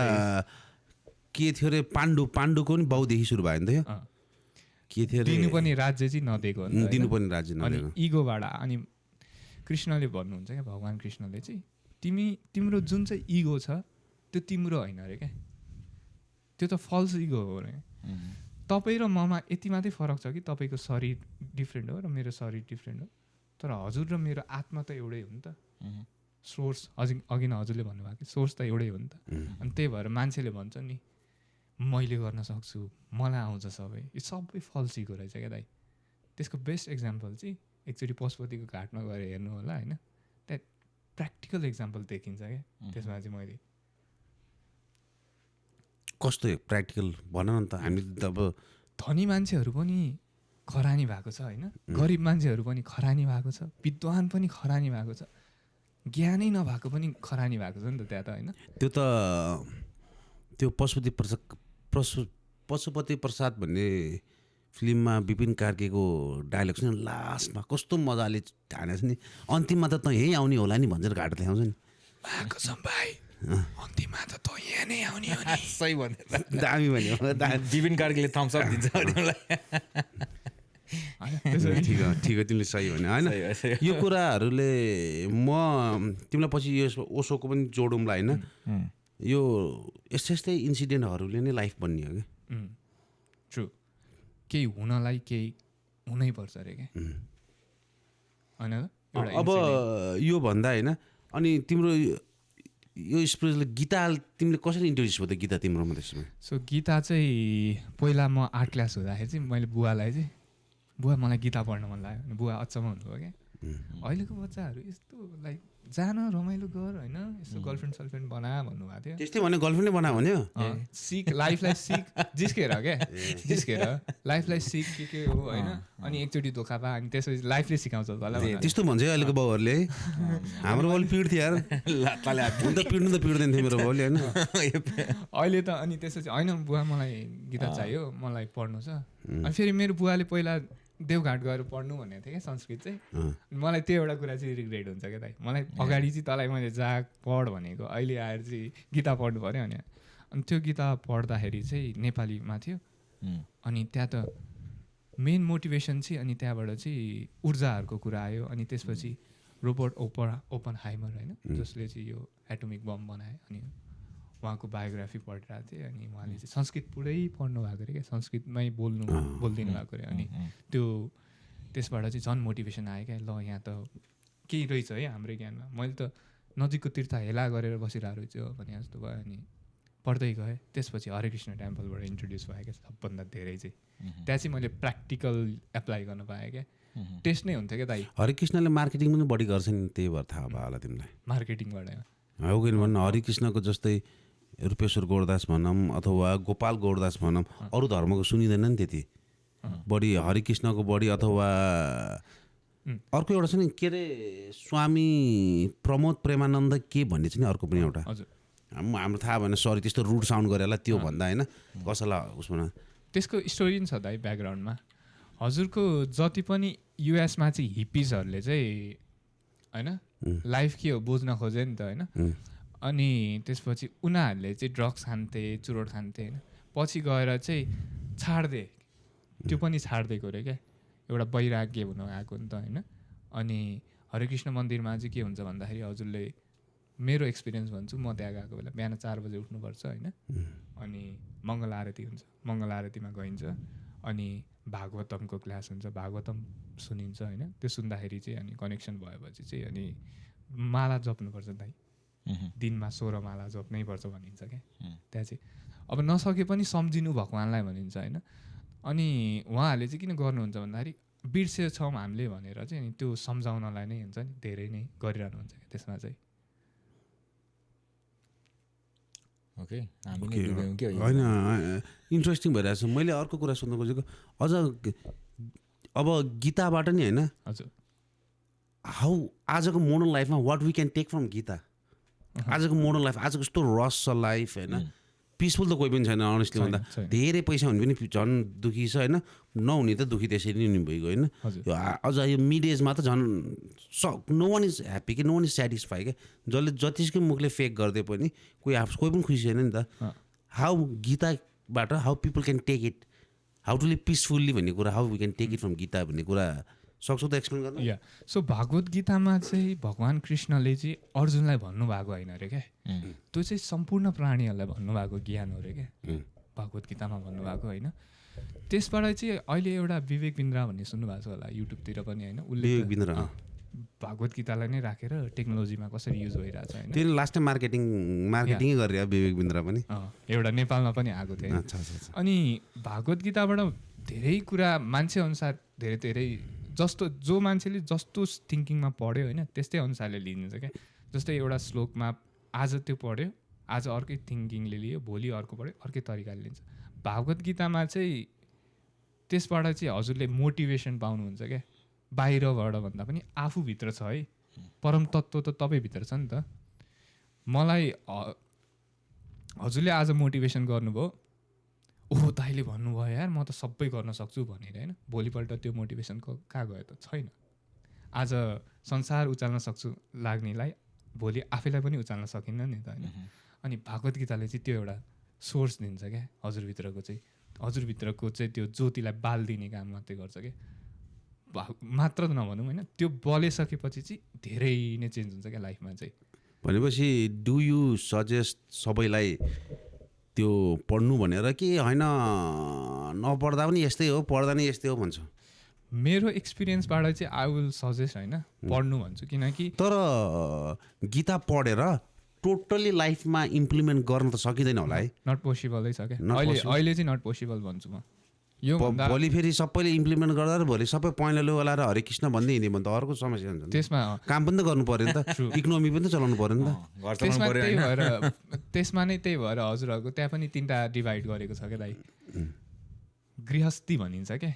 के थियो अरे, पाण्डुको नि बाउदेखि सुरु भयो नि त यो। के थियो अरे, दिनु पनि राज्य चाहिँ नदिएको, दिनु पनि राज्य नदिएको, अनि इगोबाट। अनि कृष्णले भन्नुहुन्छ क्या, भगवान् कृष्णले चाहिँ तिम्रो जुन चाहिँ इगो छ त्यो तिम्रो होइन अरे क्या, त्यो त फल्स इगो हो अरे। तपाईँ र ममा यति मात्रै फरक छ कि तपाईँको शरीर डिफ्रेन्ट हो र मेरो शरीर डिफ्रेन्ट हो, तर हजुर र मेरो आत्मा त एउटै हो नि त। सोर्स अघि नै हजुरले भन्नुभएको कि सोर्स त एउटै हो नि त। अनि त्यही भएर मान्छेले भन्छ नि मैले गर्न सक्छु, मलाई आउँछ सबै, यो सबै फल्स इगो रहेछ क्या दाइ। त्यसको बेस्ट एक्जाम्पल चाहिँ एकचोटि पशुपतिको घाटमा गएर हेर्नु होला होइन, त्यहाँ प्र्याक्टिकल एक्जाम्पल देखिन्छ क्या। त्यसमा चाहिँ मैले कस्तो प्र्याक्टिकल भन न त। हामी त अब धनी मान्छेहरू पनि खरानी भएको छ होइन, गरिब मान्छेहरू पनि खरानी भएको छ, विद्वान पनि खरानी भएको छ, ज्ञानै नभएको पनि खरानी भएको छ नि त त्यहाँ त होइन। त्यो त त्यो पशुपति प्रसाद भन्ने फिल्ममा विपिन कार्कीको डायलग छ नि, लास्टमा कस्तो मजाले ठानेको छ नि, अन्तिममा त यहीँ आउने होला नि भनेर घाटा देखाउँछ नि। अन्तिममा त यहाँ नै आउने हो नि। सही भनेर दामी भन्यो विपिन कार्कीले थम्स अप दिन्छ तिमीलाई। ठिक हो तिमीले सही भन्यो होइन। यो कुराहरूले तिमीलाई पछि यो ओसोको पनि जोडौँला होइन। यो यस्तै इन्सिडेन्टहरूले नै लाइफ बन्ने हो कि। ट्रु, केही हुनलाई केही हुनैपर्छ अरे क्या होइन। अब यो भन्दा होइन, अनि तिम्रो यो एक्सपिरियन्सले गीता तिमीले कसरी इन्ट्रोड्युस भयो त गीता तिम्रोमा? त्यसमा सो गीता चाहिँ पहिला म 8 क्लास हुँदाखेरि चाहिँ मैले बुवालाई चाहिँ, बुवा मलाई गीता पढ्न मन लाग्यो भने बुवा अचम्म हुनुभयो क्या। अहिलेको बच्चाहरू यस्तो लाइक जान रमाइलो गर होइन, यस्तो गर्लफ्रेन्ड सर्लफ्रेन्ड बना भन्नुभएको थियो। त्यस्तै भने गर्लफ्रेन्डै बना भन्यो। सिक लाइफलाई सिक जिस्केर क्या, जिस्केर लाइफलाई सिक के हो होइन। अनि एकचोटि धोका पा अनि त्यसपछि लाइफले सिकाउँछ तँलाई। त्यस्तो भन्छ है अहिलेको बाउहरूले। हाम्रो बाउले पिट्थ्यो यार, पिट्नु त पिट्दैन थियो मेरो बाउले होइन। अहिले त अनि त्यसपछि होइन बुवा मलाई गीता चाहियो, मलाई पढ्नु छ। अनि फेरि मेरो बुवाले पहिला देवघाट गएर पढ्नु भनेको थियो क्या संस्कृत चाहिँ। मलाई त्यो एउटा कुरा चाहिँ रिग्रेट हुन्छ क्या दाइ, मलाई अगाडि चाहिँ तँलाई मैले जाग पढ भनेको, अहिले आएर चाहिँ गीता पढ्नु पऱ्यो भने। अनि त्यो गीता पढ्दाखेरि चाहिँ नेपालीमा थियो। अनि त्यहाँ त मेन मोटिभेसन चाहिँ अनि त्यहाँबाट चाहिँ ऊर्जाहरूको कुरा आयो अनि त्यसपछि रोबर्ट ओपनहाइमर होइन जसले चाहिँ यो एटोमिक बम बनायो अनि उहाँको बायोग्राफी पढिरहेको थिएँ अनि उहाँले चाहिँ संस्कृत पुरै पढ्नु भएको अरे क्या संस्कृतमै बोलिदिनु भएको अरे अनि त्यो त्यसबाट चाहिँ झन् मोटिभेसन आयो क्या ल यहाँ त केही रहेछ है हाम्रै ज्ञानमा मैले त नजिकको तीर्थ हेला गरेर बसिरहेको रहेछ भने जस्तो भयो अनि पढ्दै गएँ त्यसपछि हरे कृष्ण टेम्पलबाट इन्ट्रोड्युस भयो क्या सबभन्दा धेरै चाहिँ त्यहाँ चाहिँ मैले प्र्याक्टिकल एप्लाई गर्न पाएँ क्या टेस्ट नै हुन्थ्यो क्या दाइ हरिकृष्णले मार्केटिङ पनि बढी गर्छ नि त्यही भएर थाहा भयो होला तिमीलाई मार्केटिङबाट हो कि भन्नु हरिकृष्णको जस्तै रूपेश्वर गौरदास भनौँ अथवा गोपाल गौरदास भनौँ अरू धर्मको सुनिँदैन नि त्यति बढी हरिकृष्णको बढी अथवा अर्को एउटा छ नि के अरे स्वामी प्रमोद प्रेमानन्द के भन्ने छ नि अर्को पनि एउटा हजुर हाम्रो थाहा भएन सरी त्यस्तो रुड साउन्ड गरेर त्यो भन्दा होइन कसैलाई उसमा त्यसको स्टोरी पनि छ दाइ ब्याकग्राउन्डमा हजुरको जति पनि युएसमा चाहिँ हिप्पिजहरूले चाहिँ होइन लाइफ के हो बुझ्न खोजे नि त होइन अनि त्यसपछि उनीहरूले चाहिँ ड्रग्स खान्थे चुरोट खान्थे होइन पछि गएर चाहिँ छाड्दे त्यो पनि छाड्दिएको अरे क्या एउटा वैराग्य हुन आएको नि त होइन अनि हरेकृष्ण मन्दिरमा चाहिँ के हुन्छ भन्दाखेरि हजुरले मेरो एक्सपिरियन्स भन्छु म त्यहाँ गएको बेला बिहान 4 बजे उठ्नुपर्छ होइन अनि मङ्गल आरती हुन्छ मङ्गल आरतीमा गइन्छ अनि भागवतमको क्लास हुन्छ भागवतम सुनिन्छ होइन त्यो सुन्दाखेरि चाहिँ अनि कनेक्सन भएपछि चाहिँ अनि माला जप्नुपर्छ दाइ दिनमा 16 माला जप्नै पर्छ भनिन्छ क्या त्यहाँ चाहिँ अब नसके पनि सम्झिनु भगवान्लाई भनिन्छ होइन अनि उहाँहरूले चाहिँ किन गर्नुहुन्छ भन्दाखेरि बिर्सेछौँ हामीले भनेर चाहिँ अनि त्यो सम्झाउनलाई नै हुन्छ नि धेरै नै गरिरहनुहुन्छ क्या त्यसमा चाहिँ होइन इन्ट्रेस्टिङ भइरहेको छ मैले अर्को कुरा सोध्नु खोजेको अझ अब गीताबाट नि होइन हजुर हाउ आजको मोडर्न लाइफमा what we can take from Gita आजको मोडर्न लाइफ आजको यस्तो रस छ लाइफ होइन पिसफुल त कोही पनि छैन अनेस्टली भन्दा धेरै पैसा हुने पनि झन् दुःखी छ होइन नहुने त दुःखी त्यसरी नै भइगयो होइन अझ यो मिड एजमा त झन् नो वान इज ह्याप्पी कि नो वान इज सेटिस्फाई क्या जसले जतिसकै मुखले फेक गरिदिए पनि कोही पनि खुसी छैन नि त हाउ गीताबाट how people can take it how to live peacefully भन्ने कुरा how we can take it from Gita भन्ने कुरा सक्छौ त एक्सप्लेन गर्न या सो भागवत गीतामा चाहिँ भगवान् कृष्णले चाहिँ अर्जुनलाई भन्नुभएको होइन अरे क्या त्यो चाहिँ सम्पूर्ण प्राणीहरूलाई भन्नुभएको ज्ञान हो अरे क्या भागवत गीतामा भन्नुभएको होइन त्यसबाट चाहिँ अहिले एउटा विवेक बिन्द्रा भन्ने सुन्नुभएको छ होला युट्युबतिर पनि होइन उसले भागवत गीतालाई नै राखेर टेक्नोलोजीमा कसरी युज भइरहेको छ होइन त्यो लास्ट टाइम मार्केटिङै गरेर विवेक बिन्द्रा पनि एउटा नेपालमा पनि आएको थियो अनि भागवत गीताबाट धेरै कुरा मान्छे अनुसार धेरै धेरै जस्तो जो मान्छेले जस्तो थिङ्किङमा पढ्यो होइन त्यस्तै अनुसारले लिन्छ क्या जस्तै एउटा श्लोकमा आज त्यो पढ्यो आज अर्कै थिङ्किङले लियो भोलि अर्को पढ्यो अर्कै तरिकाले लिन्छ भागवत गीतामा चाहिँ त्यसबाट चाहिँ हजुरले मोटिभेसन पाउनुहुन्छ क्या बाहिरबाट भन्दा पनि आफूभित्र छ है परम तत्त्व त तपाईँभित्र छ नि त मलाई हजुरले आज मोटिभेसन गर्नुभयो ओहो दाइले भन्नुभयो यार म त सबै गर्न सक्छु भनेर होइन भोलिपल्ट त्यो मोटिभेसन कहाँ गयो त छैन आज संसार उचाल्न सक्छु लाग्नेलाई भोलि आफैलाई पनि उचाल्न सकिन्न नि त होइन अनि भागवत गीताले चाहिँ त्यो एउटा सोर्स दिन्छ क्या हजुरभित्रको चाहिँ त्यो ज्योतिलाई बालिदिने काम मात्रै गर्छ क्या मात्र त नभनौँ होइन त्यो बलिसकेपछि चाहिँ धेरै नै चेन्ज हुन्छ क्या लाइफमा चाहिँ भनेपछि डु यु सजेस्ट सबैलाई त्यो पढ्नु भनेर कि होइन नपढ्दा पनि यस्तै हो पढ्दा नि यस्तै हो भन्छ मेरो एक्सपिरियन्सबाट चाहिँ आई विल सजेस्ट होइन पढ्नु भन्छु किनकि तर गीता पढेर टोटल्ली लाइफमा इम्प्लिमेन्ट गर्न त सकिँदैन होला है नट पोसिबलै छ क्या अहिले चाहिँ नट पोसिबल भन्छु म यो भोलि फेरि सबैले इम्प्लिमेन्ट गर्दा र भोलि सबै पहेँलो वाला र हरे कृष्ण भन्दै हिँड्यो भने त अर्को समस्या हुन्छ त्यसमा काम पनि त गर्नु पऱ्यो नि त इकोनोमी पनि त चलाउनु पऱ्यो नि त त्यसमा नै त्यही भएर हजुरहरूको त्यहाँ पनि 3टा डिभाइड गरेको छ क्या दाइ गृहस्थी भनिन्छ क्या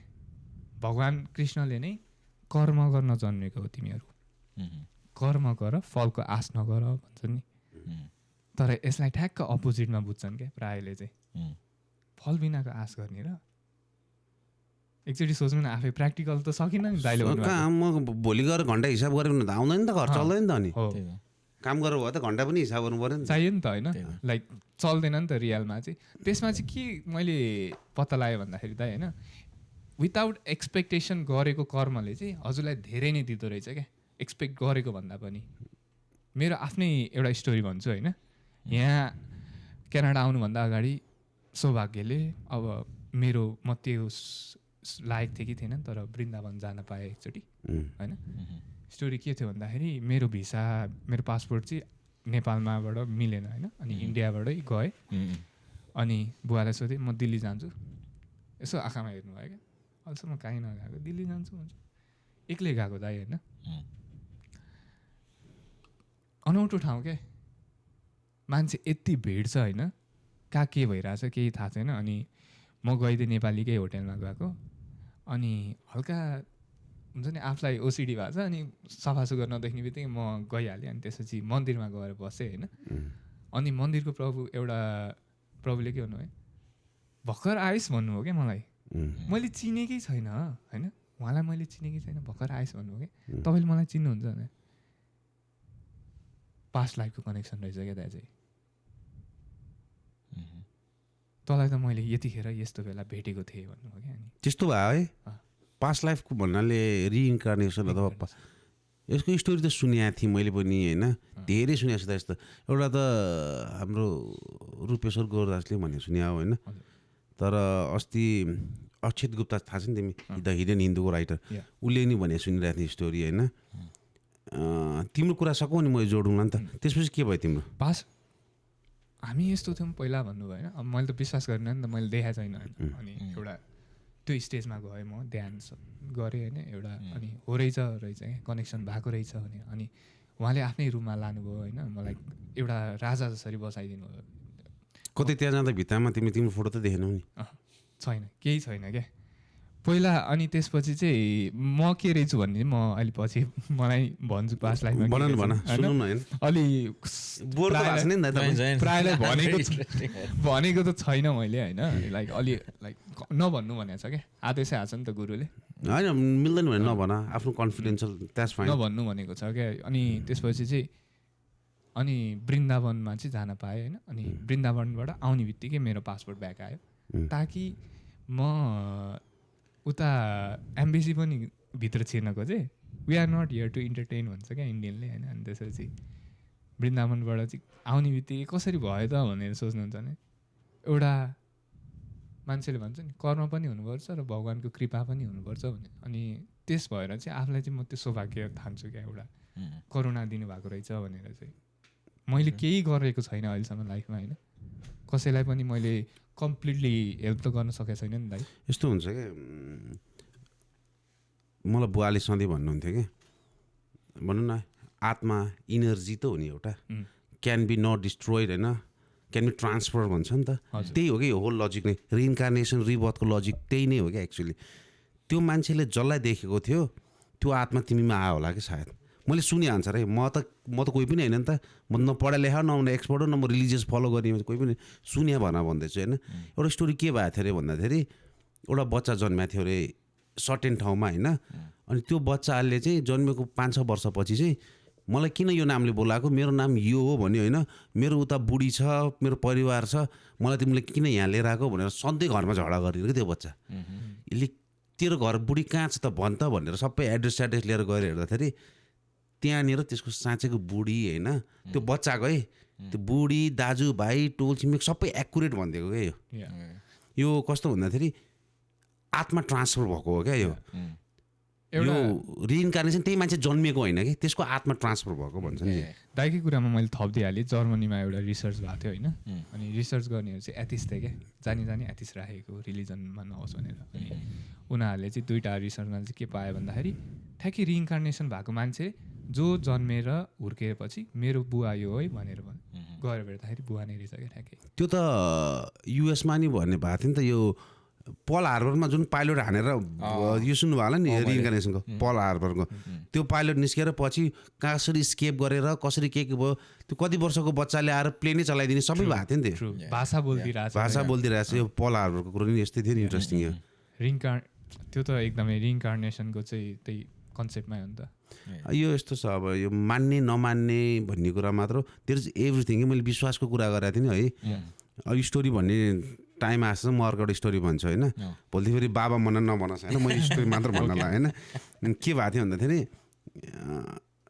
भगवान् कृष्णले नै कर्म गर्न जन्मेको हो तिमीहरू कर्म गर फलको आश नगर भन्छ नि तर यसलाई ठ्याक्क अपोजिटमा बुझ्छन् क्या प्रायःले चाहिँ फल बिनाको आश गर्ने र एकचोटि सोच्नु न आफै प्र्याक्टिकल त सकिनँ नि दाइले म भोलि गएर घन्टा हिसाब गरेँ भने त आउँदैन नि त घर चल्दैन नि त अनि काम गरेर भयो त घन्टा पनि हिसाब गर्नु पऱ्यो नि चाहियो नि त होइन लाइक चल्दैन नि त रियलमा चाहिँ त्यसमा चाहिँ के मैले पत्ता लगाएँ भन्दाखेरि त होइन विदाउट एक्सपेक्टेसन गरेको कर्मले चाहिँ हजुरलाई धेरै नै दिँदो रहेछ क्या, एक्सपेक्ट गरेको भन्दा पनि। मेरो आफ्नै एउटा स्टोरी भन्छु होइन। यहाँ क्यानाडा आउनुभन्दा अगाडि सौभाग्यले अब म त्यो लायक थिएँ कि थिएन, तर वृन्दावन जान पाएँ एकचोटि होइन। स्टोरी के थियो भन्दाखेरि मेरो पासपोर्ट चाहिँ नेपालमाबाट मिलेन होइन, अनि इन्डियाबाटै गएँ। अनि बुवालाई सोधेँ म दिल्ली जान्छु, यसो आँखामा हेर्नुभयो क्या, अहिलेसम्म कहीँ नगएको, दिल्ली जान्छु भन्छु, एक्लै गएको दाइ होइन। अनौठो ठाउँ क्या, मान्छे यति भिड छ होइन, कहाँ के भइरहेछ केही थाहा छैन। अनि म गइदिएँ नेपालीकै होटेलमा गएको, अनि हल्का हुन्छ नि आफूलाई ओसिडी भएको छ, अनि सफासुग्घर नदेख्ने बित्तिकै म गइहालेँ। अनि त्यसपछि मन्दिरमा गएर बसेँ होइन। अनि मन्दिरको प्रभुले के भन्नुभयो, भर्खर आइस भन्नुभयो क्या मलाई। मैले चिनेकै छैन होइन, उहाँलाई मैले चिनेकै छैन, भर्खर आइस भन्नुभयो क्या। तपाईँले मलाई चिन्नुहुन्छ भने पास्ट लाइफको कनेक्सन रहेछ क्या त्यहाँ चाहिँ। तँलाई त मैले यतिखेर यस्तो बेला भेटेको थिएँ भन्नुभयो क्या। अनि त्यस्तो भयो है, पास्ट लाइफको भन्नाले रिइन्कार्नेसन अथवा यसको स्टोरी त सुनेको थिएँ मैले पनि होइन, धेरै सुनेको छु त यस्तो। एउटा त हाम्रो रूपेश्वर गौरदासले भन्ने सुने होइन, तर अस्ति अक्षित गुप्ता थाहा छ नि तिमी, द हिडन हिन्दूको राइटर, उसले नि भने सुनिरहेको थिएँ स्टोरी होइन। तिम्रो कुरा सकौँ नि म जोडौँला नि त। त्यसपछि के भयो तिम्रो? हामी यस्तो थियौँ पहिला भन्नुभयो होइन। अब मैले त विश्वास गरिनँ नि त, मैले देखाएको छैन होइन। अनि एउटा त्यो स्टेजमा गएँ म, ध्यान गरेँ होइन एउटा, अनि हो रहेछ क्या, कनेक्सन भएको रहेछ भने। अनि उहाँले आफ्नै रुममा लानुभयो होइन, मलाई एउटा राजा जसरी बसाइदिनु भयो। कतै त्यहाँ जाँदा भित्तामा तिम्रो फोटो त देखेनौ नि? छैन, केही छैन क्या पहिला। अनि त्यसपछि चाहिँ म के रहेछु भन्ने म अहिले पछि मलाई भन्छु पास्ट लाइफमा अलि प्रायःलाई भनेको त छैन मैले होइन। लाइक अलि लाइक नभन्नु भनेको छ क्या, आदेशै आएको छ नि त गुरुले, होइन मिल्दैन भने नभन, आफ्नो कन्फिडेन्सियल द्याट्स फाइन, नभन्नु भनेको छ क्या। अनि त्यसपछि चाहिँ अनि वृन्दावनमा चाहिँ जान पाएँ होइन। अनि वृन्दावनबाट आउने बित्तिकै मेरो पासपोर्ट ब्याक आयो, ताकि म उता एम्बेसी पनि भित्र छिर्न खोजेँ। We are not here to entertain भन्छ क्या इन्डियनले होइन। अनि त्यसपछि वृन्दावनबाट चाहिँ आउने बित्तिकै कसरी भयो त भनेर सोच्नुहुन्छ भने, एउटा मान्छेले भन्छ नि कर्म पनि हुनुपर्छ र भगवान्को कृपा पनि हुनुपर्छ भने। अनि त्यस भएर चाहिँ आफूलाई चाहिँ म त्यो सौभाग्य ठान्छु क्या, एउटा करुणा दिनुभएको रहेछ भनेर चाहिँ। मैले केही गरेको छैन अहिलेसम्म लाइफमा होइन, कसैलाई पनि मैले कम्प्लिटली हेल्प त गर्न सकेको छैन नि दाइ। यस्तो हुन्छ क्या, मलाई बुवाले सधैँ भन्नुहुन्थ्यो क्या, भनौँ न आत्मा इनर्जी त हो नि एउटा, क्यान बी नट डिस्ट्रोइड होइन, क्यान बी ट्रान्सफर भन्छ नि त। त्यही हो कि होल लजिक नै, रिइन्कार्नेसन रिबर्थको लजिक त्यही नै हो क्या एक्चुअली। त्यो मान्छेले जसलाई देखेको थियो त्यो आत्मा तिमीमा आयो होला कि सायद, मैले सुने आन्सर है। म त कोही पनि होइन नि त, म न पढा लेखा न एक्सपर्ट हो, न म रिलिजियस फलो गर्ने कोही पनि, सुने भन्दैछु होइन। एउटा स्टोरी के भएको थियो अरे भन्दाखेरि, एउटा बच्चा जन्मेको थियो अरे सर्टेन ठाउँमा होइन। अनि त्यो बच्चाले चाहिँ जन्मेको 5-6 वर्षपछि चाहिँ मलाई किन यो नामले बोलाएको, मेरो नाम यो हो भन्यो होइन, मेरो उता बुढी छ, मेरो परिवार छ, मलाई तिमीले किन यहाँ लिएर आएको भनेर सधैँ घरमा झगडा गरेर त्यो बच्चा। यसले तेरो घर बुढी कहाँ छ त भन् त भनेर सबै एड्रेस लिएर गएर हेर्दाखेरि त्यहाँनिर त्यसको साँच्चैको बुढी होइन, त्यो बच्चाको है, त्यो बुढी दाजुभाइ टोल छिमेक सबै एक्युरेट भनिदिएको क्या। यो कस्तो भन्दाखेरि आत्मा ट्रान्सफर भएको हो क्या यो रिइन्कार्नेसन। त्यही मान्छे जन्मिएको होइन कि, त्यसको आत्मा ट्रान्सफर भएको भन्छ नि। दाइकै कुरामा मैले थपिदिइहालेँ, जर्मनीमा एउटा रिसर्च भएको थियो होइन। अनि रिसर्च गर्नेहरू चाहिँ एथिस्ट थिए क्या, जानी एथिस्ट राखेको रिलिजनमा नहोस् भनेर। अनि उनीहरूले चाहिँ 2टा रिसर्चमा चाहिँ के पायो भन्दाखेरि, ठ्याक्कै रिइन्कार्नेसन भएको मान्छे जो जन्मेर हुर्किएपछि मेरो बुवा यो है भनेर गएर भेट्दाखेरि बुवा नै रहेछ क्या ठ्याक्कै। त्यो त युएसमा नि भन्ने भएको थियो नि त, यो पल हार्बरमा जुन पाइलट हानेर यो सुन्नुभयो होला नि रिइन्कार्नेसनको, पल हार्बरको त्यो पाइलट निस्केर पछि कसरी स्केप गरेर कसरी के भयो, त्यो कति वर्षको बच्चाले आएर प्लेनै चलाइदिने सबै भएको थियो नि त्यो। भाषा बोलिदिरहेको छ यो पल हार्बरको कुरो नि यस्तै थियो नि, इन्ट्रेस्टिङ यो त्यो त एकदमै रिइन्कार्नेसनको चाहिँ त्यही कन्सेप्टमै हो नि त। यो यस्तो छ, अब यो मान्ने नमान्ने भन्ने कुरा मात्र, त्यो चाहिँ एभ्रिथिङ। मैले विश्वासको कुरा गरेको थिएँ नि है, अब स्टोरी भन्ने टाइम आएछ म अर्को एउटा स्टोरी भन्छु होइन भोलि फेरि बाबा मन नभनोस् होइन मैले स्टोरी मात्र भन्नलाई होइन के भएको थियो भन्दाखेरि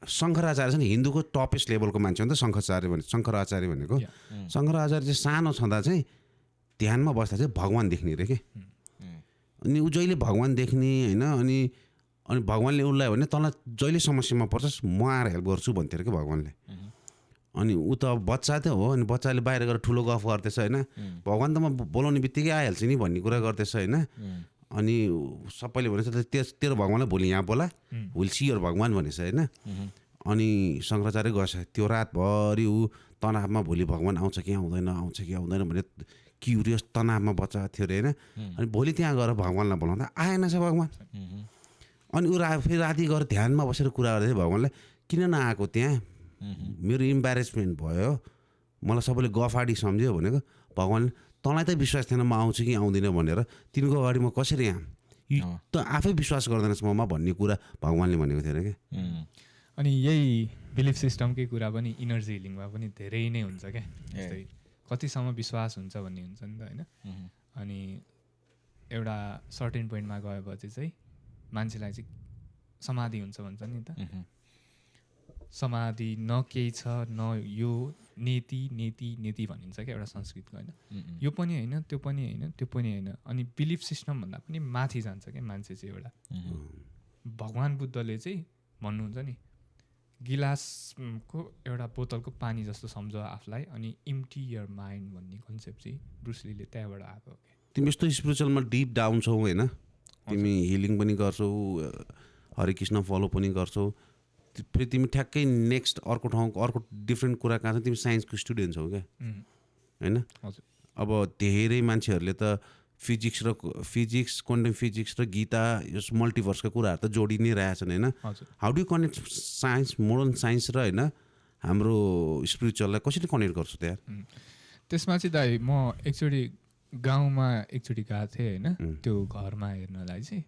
शङ्कराचार्य छ नि हिन्दूको टपेस्ट लेभलको मान्छे हो नि त शङ्कराचार्य भनेको शङ्कराचार्य चाहिँ सानो छँदा चाहिँ ध्यानमा बस्दा चाहिँ भगवान् देख्ने रे के अनि ऊ जहिले भगवान् देख्ने होइन अनि भगवान्ले उसलाई भने तँलाई जहिले समस्यामा पर्छस् म आएर हेल्प गर्छु भन्थ्यो अरे कि भगवान्ले अनि ऊ त बच्चा त हो अनि बच्चाले बाहिर गएर ठुलो गफ गर्दैछ होइन भगवान् त म बोलाउने बित्तिकै आइहाल्छ नि भन्ने कुरा गर्दैछ होइन अनि सबैले भनेछ तेरो भगवान्लाई भोलि यहाँ बोला विल सी योर भगवान् भनेछ होइन अनि शङ्कराचार्य गएछ त्यो रातभरि ऊ तनावमा भोलि भगवान् आउँछ कि आउँदैन भने क्युरियस तनावमा बच्चा थियो अरे होइन अनि भोलि त्यहाँ गएर भगवान्लाई बोलाउँदा आएन छ भगवान् अनि ऊ फेरि राति गएर ध्यानमा बसेर कुरा गर्दै भगवान्लाई किन नआएको त्यहाँ मेरो इम्बारेसमेन्ट भयो मलाई सबैले गफाडी सम्झ्यो भनेको भगवान्ले तँलाई त विश्वास थिएन म आउँछु कि आउँदिनँ भनेर तिनको अगाडि म कसरी आऊँ त आफै विश्वास गर्दैनस् ममा भन्ने कुरा भगवान्ले भनेको थियो अरे क्या अनि यही बिलिफ सिस्टमकै कुरा पनि इनर्जी हिलिङमा पनि धेरै नै हुन्छ क्या जस्तै कतिसम्म विश्वास हुन्छ भन्ने हुन्छ नि त होइन अनि एउटा सर्टेन पोइन्टमा गएपछि चाहिँ मान्छेलाई चाहिँ समाधि हुन्छ भन्छ नि त समाधि न केही छ न यो नेति नेति नेति भनिन्छ क्या एउटा संस्कृतको होइन यो पनि होइन त्यो पनि होइन त्यो पनि होइन अनि बिलिफ सिस्टम भन्दा पनि माथि जान्छ क्या मान्छे चाहिँ एउटा भगवान् बुद्धले चाहिँ भन्नुहुन्छ नि गिलासको एउटा बोतलको पानी जस्तो सम्झ आफूलाई अनि इम्टी यर माइन्ड भन्ने कन्सेप्ट चाहिँ ब्रुसलीले त्यहाँबाट आएको हो तिमी यस्तो स्पिरिचुअलमा डिप डाउन छौ होइन तिमी हिलिङ पनि गर्छौ हरे कृष्ण फलो पनि गर्छौ फेरि तिमी ठ्याक्कै नेक्स्ट अर्को ठाउँको अर्को डिफ्रेन्ट कुरा कहाँ छ तिमी साइन्सको स्टुडेन्ट छौ क्या होइन अब धेरै मान्छेहरूले त फिजिक्स क्वान्टम फिजिक्स र गीता यो मल्टिभर्सका कुराहरू त जोडि नै रहेछन् होइन how do connect science modern science र होइन हाम्रो स्पिरिचुअललाई कसरी कनेक्ट गर्छु त्यहाँ त्यसमा चाहिँ दाइ म एकचोटि गाउँमा एकचोटि गएको थिएँ होइन त्यो घरमा हेर्नलाई चाहिँ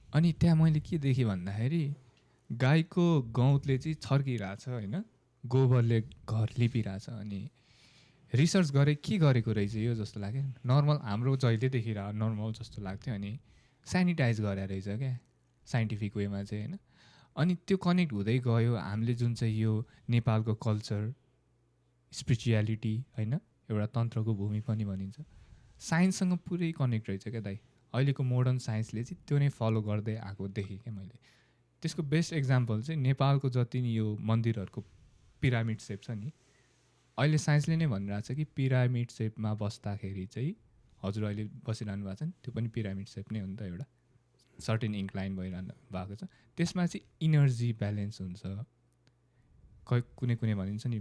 अनि त्यहाँ मैले के देखेँ भन्दाखेरि गाईको गौतले चाहिँ छर्किरहेछ होइन गोबरले घर लिपिरहेछ अनि रिसर्च गरेँ के गरेको रहेछ यो जस्तो लाग्यो नर्मल हाम्रो जहिले देखिरह नर्मल जस्तो लाग्थ्यो अनि सेनिटाइज गरे रहेछ क्या साइन्टिफिक वेमा चाहिँ होइन अनि त्यो कनेक्ट हुँदै गयो हामीले जुन चाहिँ यो नेपालको कल्चर स्पिरिचुअलिटी होइन एउटा तन्त्रको भूमि पनि भनिन्छ साइन्ससँग पुरै कनेक्ट रहेछ क्या दाइ अहिलेको मोडर्न साइन्सले चाहिँ त्यो नै फलो गर्दै आएको देखेँ क्या मैले त्यसको बेस्ट इक्जाम्पल चाहिँ नेपालको जति नि यो मन्दिरहरूको पिरामिड सेप छ नि अहिले साइन्सले नै भनिरहेको छ कि पिरामिड सेपमा बस्दाखेरि चाहिँ हजुर अहिले बसिरहनु भएको छ नि त्यो पनि पिरामिड सेप नै हो नि त एउटा सर्टेन इन्क्लाइन भइरहनु भएको छ त्यसमा चाहिँ इनर्जी ब्यालेन्स हुन्छ कुनै कुनै भनिन्छ नि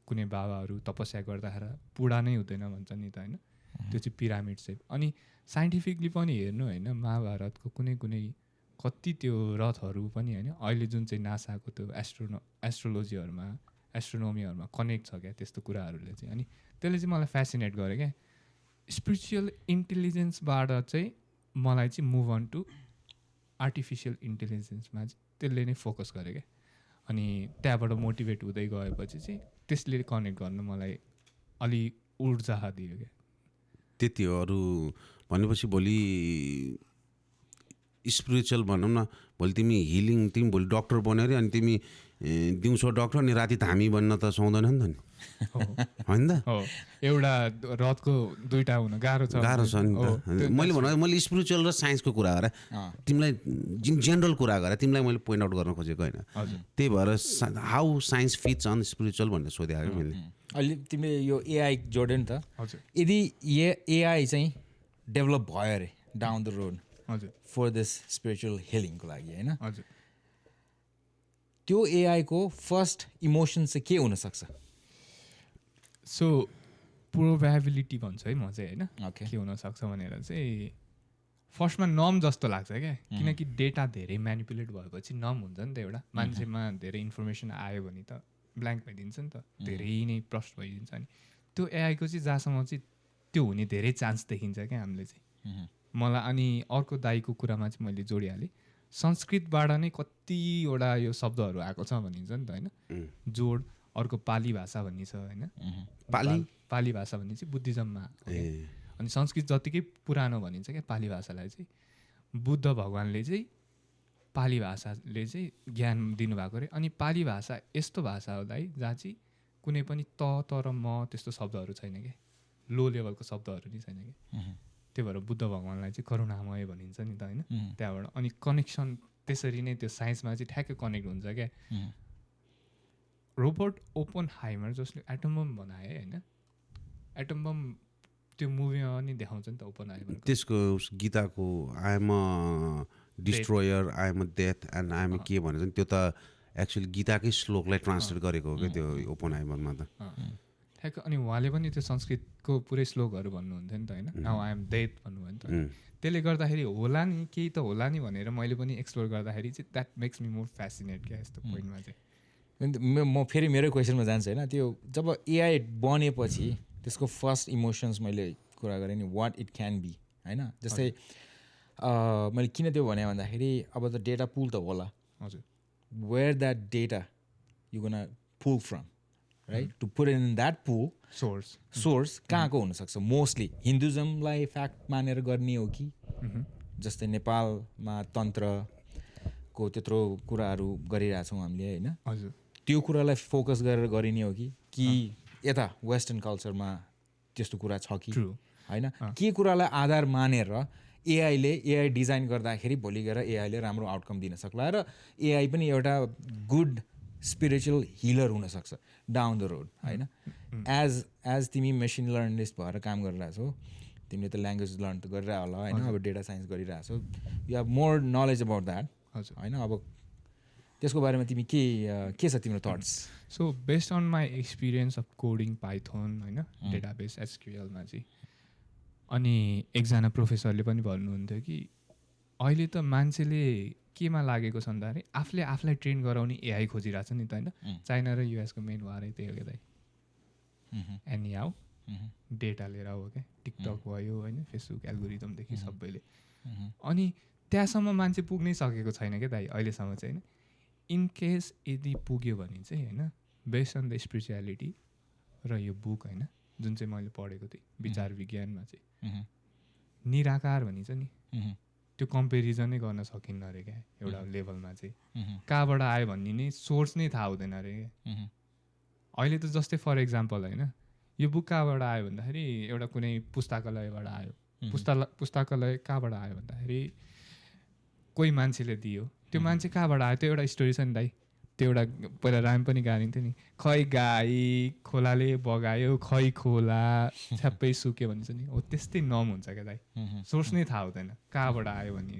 कुनै बाबाहरू तपस्या गर्दाखेरि पुडा नै हुँदैन भन्छ नि त होइन त्यो चाहिँ पिरामिड सेप अनि साइन्टिफिकली पनि हेर्नु होइन महाभारतको कुनै कुनै कति त्यो रथहरू पनि होइन अहिले जुन चाहिँ नासाको त्यो एस्ट्रोलोजीहरूमा एस्ट्रोनोमीहरूमा कनेक्ट छ क्या त्यस्तो कुराहरूले चाहिँ अनि त्यसले चाहिँ मलाई फेसिनेट गर्यो क्या स्पिरिचुअल इन्टेलिजेन्सबाट चाहिँ मलाई चाहिँ मुभ अन टु आर्टिफिसियल इन्टेलिजेन्समा चाहिँ त्यसले नै फोकस गर्यो क्या अनि त्यहाँबाट मोटिभेट हुँदै गएपछि चाहिँ त्यसले कनेक्ट गर्न मलाई अलि ऊर्जा दियो क्या त्यति हो अरू भनेपछि भोलि स्पिरिचुअल भनौँ न भोलि तिमी हिलिङ तिमी भोलि डक्टर बन्यो अरे अनि तिमी दिउँसो डक्टर अनि राति धामी बन्न त सुहाउँदैन नि त नि होइन त एउटा रथको दुईवटा हुन गाह्रो छ नि त मैले भन्नु मैले स्पिरिचुअल र साइन्सको कुरा गरेँ तिमीलाई जुन जेनरल कुरा गरेँ तिमीलाई मैले पोइन्ट आउट गर्न खोजेको होइन त्यही भएर how science fits on spiritual भनेर सोधेको मैले अहिले तिमीले यो एआई जोड्यो नि त यदि एआई चाहिँ डेभलप भयो अरे डाउन द रोड हजुर फर दिस स्पिरिचुअल हिलिङको लागि होइन हजुर त्यो एआईको फर्स्ट इमोसन चाहिँ के हुनसक्छ सो प्रोबेबिलिटी भन्छु है म चाहिँ होइन Okay. के हुनसक्छ भनेर चाहिँ फर्स्टमा नम जस्तो लाग्छ क्या किनकि डेटा धेरै म्यानिपुलेट भएपछि नम हुन्छ नि त एउटा मान्छेमा धेरै इन्फर्मेसन आयो भने त ब्ल्याङ्क भइदिन्छ नि त धेरै नै प्रस्ट भइदिन्छ अनि त्यो एआईको चाहिँ जहाँसम्म चाहिँ त्यो हुने धेरै चान्स देखिन्छ क्या हामीले चाहिँ मलाई अनि अर्को दाईको कुरामा चाहिँ मैले जोडिहालेँ संस्कृतबाट नै कतिवटा यो शब्दहरू आएको छ भनिन्छ नि त होइन जोड अर्को पाली भाषा भन्ने छ होइन पाली पाली भाषा भन्ने चाहिँ बुद्धिज्ममा अनि संस्कृत जतिकै पुरानो भनिन्छ क्या पाली भाषालाई चाहिँ बुद्ध भगवान्ले चाहिँ पाली भाषाले चाहिँ ज्ञान दिनुभएको अरे। अनि पाली भाषा यस्तो भाषा हो दाइ जहाँ चाहिँ कुनै पनि त र म त्यस्तो शब्दहरू छैन क्या, लो लेभलको शब्दहरू नि छैन क्या। त्यही भएर बुद्ध भगवान्लाई चाहिँ करुणामय भनिन्छ नि त होइन। त्यहाँबाट अनि कनेक्सन त्यसरी नै त्यो साइन्समा चाहिँ ठ्याक्कै कनेक्ट हुन्छ क्या। रोबर्ट ओपनहाइमर जसले एटम बम बनाए होइन, एटम बम त्यो मुभीमा पनि देखाउँछ नि त ओपनहाइमर। त्यसको गीताको I'm a destroyer, I'm a death and I'm a के भनेर त्यो त एक्चुअली गीताकै श्लोकलाई ट्रान्सलेट गरेको हो क्या त्यो ओपनहाइमरमा त ठ्याक्क। अनि उहाँले पनि त्यो संस्कृतको पुरै श्लोकहरू भन्नुहुन्थ्यो नि त होइन, नाउ आइएम डेथ भन्नुभयो नि त। त्यसले गर्दाखेरि होला नि केही त होला नि भनेर मैले पनि एक्सप्लोर गर्दाखेरि चाहिँ that makes me more fascinate क्या यस्तो पोइन्टमा चाहिँ। म फेरि मेरो क्वेसनमा जान्छु होइन, त्यो जब एआई बनेपछि त्यसको फर्स्ट इमोसन्स मैले कुरा गरेँ नि, वाट इट क्यान बी होइन। जस्तै मैले किन त्यो भने भन्दाखेरि अब त डेटा पुल त होला, हजुर, where that data you gonna pull from right to put in that pool source कहाँको हुनसक्छ। मोस्टली हिन्दुजमलाई फ्याक्ट मानेर गर्ने हो कि, जस्तै नेपालमा तन्त्रको त्यत्रो कुराहरू गरिरहेछौँ हामीले होइन, हजुर, त्यो कुरालाई फोकस गरेर गरिने हो कि यता वेस्टर्न कल्चरमा त्यस्तो कुरा छ कि होइन, के कुरालाई आधार मानेर एआई डिजाइन गर्दाखेरि भोलि गएर एआईले राम्रो आउटकम दिन सक्ला र एआई पनि एउटा गुड स्पिरिचुअल हिलर हुनसक्छ डाउन द रोड होइन। एज तिमी मेसिन लर्निस्ट भएर काम गरिरहेछौ, तिमीले त ल्याङ्ग्वेज लर्न त गरिरह होला होइन, अब डेटा साइन्स गरिरहेछौ, you have more knowledge about that होइन। अब त्यसको बारेमा तिमी के छ तिम्रो thoughts? So based on my experience of coding Python होइन, डेटाबेस एसक्युएलमा चाहिँ, अनि एकजना प्रोफेसरले पनि भन्नुहुन्थ्यो कि अहिले त मान्छेले केमा लागेको छ भन्दाखेरि आफूले आफूलाई ट्रेन गराउने एआई खोजिरहेको छ नि त होइन। चाइना र युएसको मेन वारै त्यही हो क्या दाइ, एनी आऊ डेटा लिएर आऊ क्या, टिकटक भयो होइन, फेसबुक एल्गोरिदमदेखि सबैले। अनि त्यहाँसम्म मान्छे पुग्नै सकेको छैन क्या दाइ अहिलेसम्म चाहिँ होइन। इन केस यदि पुग्यो भने चाहिँ होइन, बेस्ड अन द स्पिरिचुअलिटी र यो बुक होइन जुन चाहिँ मैले पढेको थिएँ विचार विज्ञानमा चाहिँ, निराकार भनिन्छ नि, त्यो कम्पेरिजनै गर्न सकिन्न अरे क्या एउटा लेभलमा चाहिँ। कहाँबाट आयो भन्ने नै सोर्स नै थाहा हुँदैन अरे क्या। अहिले त जस्तै फर इक्जाम्पल होइन, यो बुक कहाँबाट आयो भन्दाखेरि एउटा कुनै पुस्तकालयबाट आयो, पुस्तकालय कहाँबाट आयो भन्दाखेरि कोही मान्छेले दियो, त्यो मान्छे कहाँबाट आयो त्यो एउटा स्टोरी छ नि दाइ। त्यो एउटा पहिला राम पनि गानिन्थ्यो नि, खै गाई खोलाले बगायो, खै खोला छ्याप्पै सुक्यो भन्छ नि, हो त्यस्तै नम हुन्छ क्या दाइ, सोर्स नै थाहा हुँदैन कहाँबाट आयो भन्ने।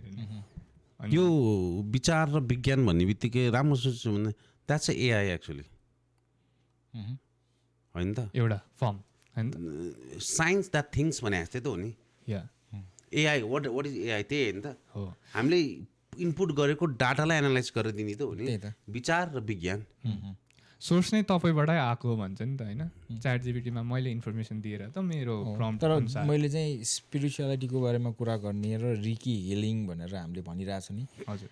यो विचार र विज्ञान भन्ने बित्तिकै राम्रो सोच्छु भने द्याट्स एआई एक्चुअली होइन त, एउटा फर्म होइन, साइन्स द्याट थिङ्स भने जस्तै त हो नि। एआई वाट इज एआई त्यही होइन त, हामीले इनपुट गरेको डाटालाई एनालाइज गरेर दिने त हो नि विचार र विज्ञान। सोर्स नै तपाईँबाटै आएको भन्छ नि त होइन। च्याट जिपिटीमा मैले इन्फर्मेसन दिएर त मेरो प्रम्प्ट तर मैले चाहिँ स्पिरिचुअलिटीको बारेमा कुरा गर्ने र रिकी हिलिङ भनेर हामीले भनिरहेको छ नि, हजुर,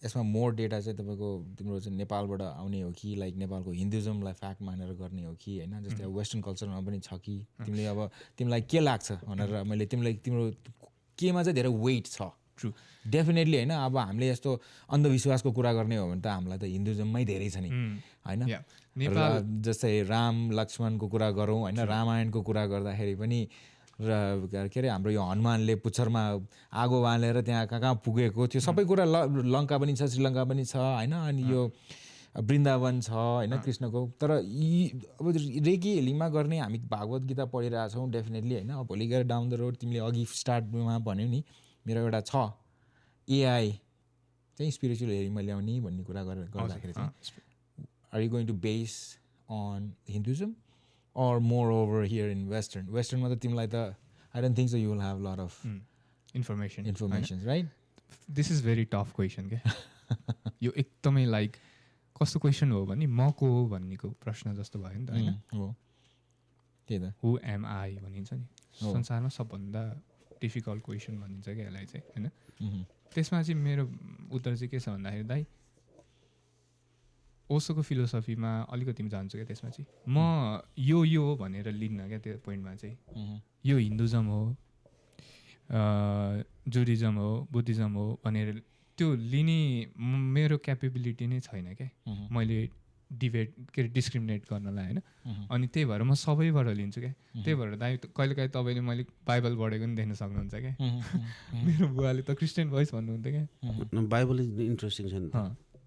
यसमा मोर डेटा चाहिँ तपाईँको तिम्रो चाहिँ नेपालबाट आउने हो कि लाइक नेपालको हिन्दुजमलाई फ्याक्ट मानेर गर्ने हो कि होइन, जस्तै अब वेस्टर्न कल्चरमा पनि छ कि, तिमीले अब तिमीलाई के लाग्छ भनेर मैले तिम्रो केमा चाहिँ धेरै वेट छ। ट्रु, डेफिनेटली होइन। अब हामीले यस्तो अन्धविश्वासको कुरा गर्ने हो भने त हामीलाई त हिन्दुजममै धेरै छ नि होइन। जस्तै राम लक्ष्मणको कुरा गरौँ होइन, रामायणको कुरा गर्दाखेरि पनि र के अरे हाम्रो यो हनुमानले पुच्छरमा आगो बालेर त्यहाँ कहाँ पुगेको त्यो सबै कुरा लङ्का पनि छ, श्रीलङ्का पनि छ होइन, अनि यो वृन्दावन छ होइन कृष्णको। तर अब रेकी हिलिङमा गर्ने हामी भागवत गीता पढिरहेछौँ डेफिनेटली होइन। अब भोलि गएर डाउन द रोड तिमीले अघि स्टार्टमा भन्यौ नि मेरो एउटा छ एआई चाहिँ स्पिरिचुअल हिलिङमा ल्याउने भन्ने कुरा गर्दाखेरि चाहिँ are you going to base on Hinduism or more over here in westernमा त तिमीलाई त I don't think so you will have a lot of information right? This is very tough question क्या। यो एकदमै लाइक कस्तो क्वेसन हो भने म को हो भन्नेको प्रश्न जस्तो भयो नि त होइन। हो त्यही त, हु एम आई भनिन्छ नि, संसारमा सबभन्दा डिफिकल्ट क्वेसन भनिन्छ क्या यसलाई चाहिँ होइन। त्यसमा चाहिँ मेरो उत्तर चाहिँ के छ भन्दाखेरि दाइ ओसोको फिलोसफीमा अलिकति जान्छु क्या त्यसमा चाहिँ म यो हो भनेर लिन्न क्या त्यो पोइन्टमा चाहिँ यो हिन्दुजम हो जुडिजम हो बुद्धिज्म हो भनेर त्यो लिने मेरो क्यापेबिलिटी नै छैन क्या मैले डिबेट के अरे डिस्क्रिमिनेट गर्नलाई होइन अनि त्यही भएर म सबैबाट लिन्छु क्या त्यही भएर दाइ कहिलेकाहीँ तपाईँले मैले बाइबल पढेको पनि देख्न सक्नुहुन्छ क्या मेरो बुवाले त क्रिस्चियन भोइस भन्नुहुन्थ्यो क्या बाइबल इन्ट्रेस्टिङ छ नि त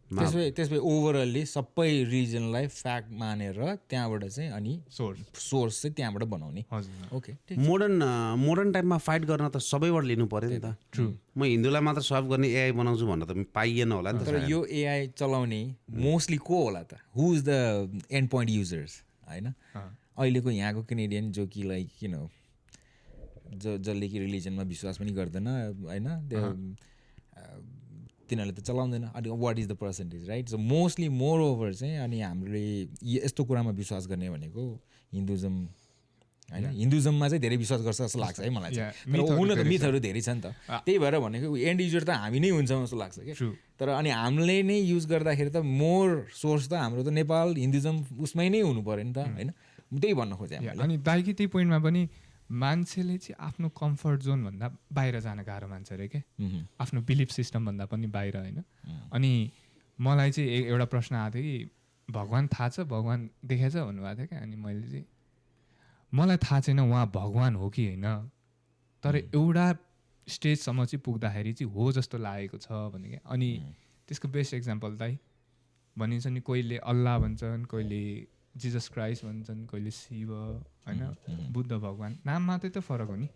त्यसपछि ओभरअल्ली सबै रिलिजनलाई फ्याक्ट मानेर त्यहाँबाट चाहिँ अनि सोर्स चाहिँ त्यहाँबाट बनाउने हजुर ओके मोडर्न टाइममा फाइट गर्न त सबैबाट लिनु पऱ्यो नि त ट्रु म हिन्दूलाई मात्र सर्भ गर्ने एआई बनाउँछु भनेर त पाइएन होला नि त तर यो एआई चलाउने मोस्टली को होला त who is the end point users होइन अहिलेको यहाँको केनेडियन जो कि लाइक जसले कि रिलिजनमा विश्वास पनि गर्दैन होइन तिनीहरूले त चलाउँदैन अनि what is the percentage right so mostly moreover चाहिँ अनि हामीले यस्तो कुरामा विश्वास गर्ने भनेको हिन्दुजम होइन हिन्दुजममा चाहिँ धेरै विश्वास गर्छ जस्तो लाग्छ है मलाई चाहिँ हुन त मिथहरू धेरै छ नि त त्यही भएर भनेको एन्ड युजर त हामी नै हुन्छौँ जस्तो लाग्छ कि तर अनि हामीले नै युज गर्दाखेरि त मोर सोर्स त हाम्रो त नेपाल हिन्दुजम उसमै नै हुनु पऱ्यो नि त होइन त्यही भन्न खोजेँ अनि दाइकी त्यही पोइन्टमा पनि मान्छेले चाहिँ आफ्नो कम्फर्ट जोनभन्दा बाहिर जान गाह्रो मान्छ अरे क्या आफ्नो बिलिफ सिस्टमभन्दा पनि बाहिर होइन अनि मलाई चाहिँ एउटा प्रश्न आएको थियो कि भगवान् थाहा छ भगवान् देखेछ भन्नुभएको थियो क्या अनि मैले चाहिँ मलाई थाहा छैन उहाँ भगवान् हो कि होइन तर एउटा स्टेजसम्म चाहिँ पुग्दाखेरि चाहिँ हो जस्तो लागेको छ भने क्या अनि त्यसको बेस्ट एक्जाम्पल दाइ भनिन्छ नि कोहीले अल्लाह भन्छन् कोहीले जिजस क्राइस्ट भन्छन् कहिले शिव होइन बुद्ध भगवान् नाम मात्रै त फरक हो नि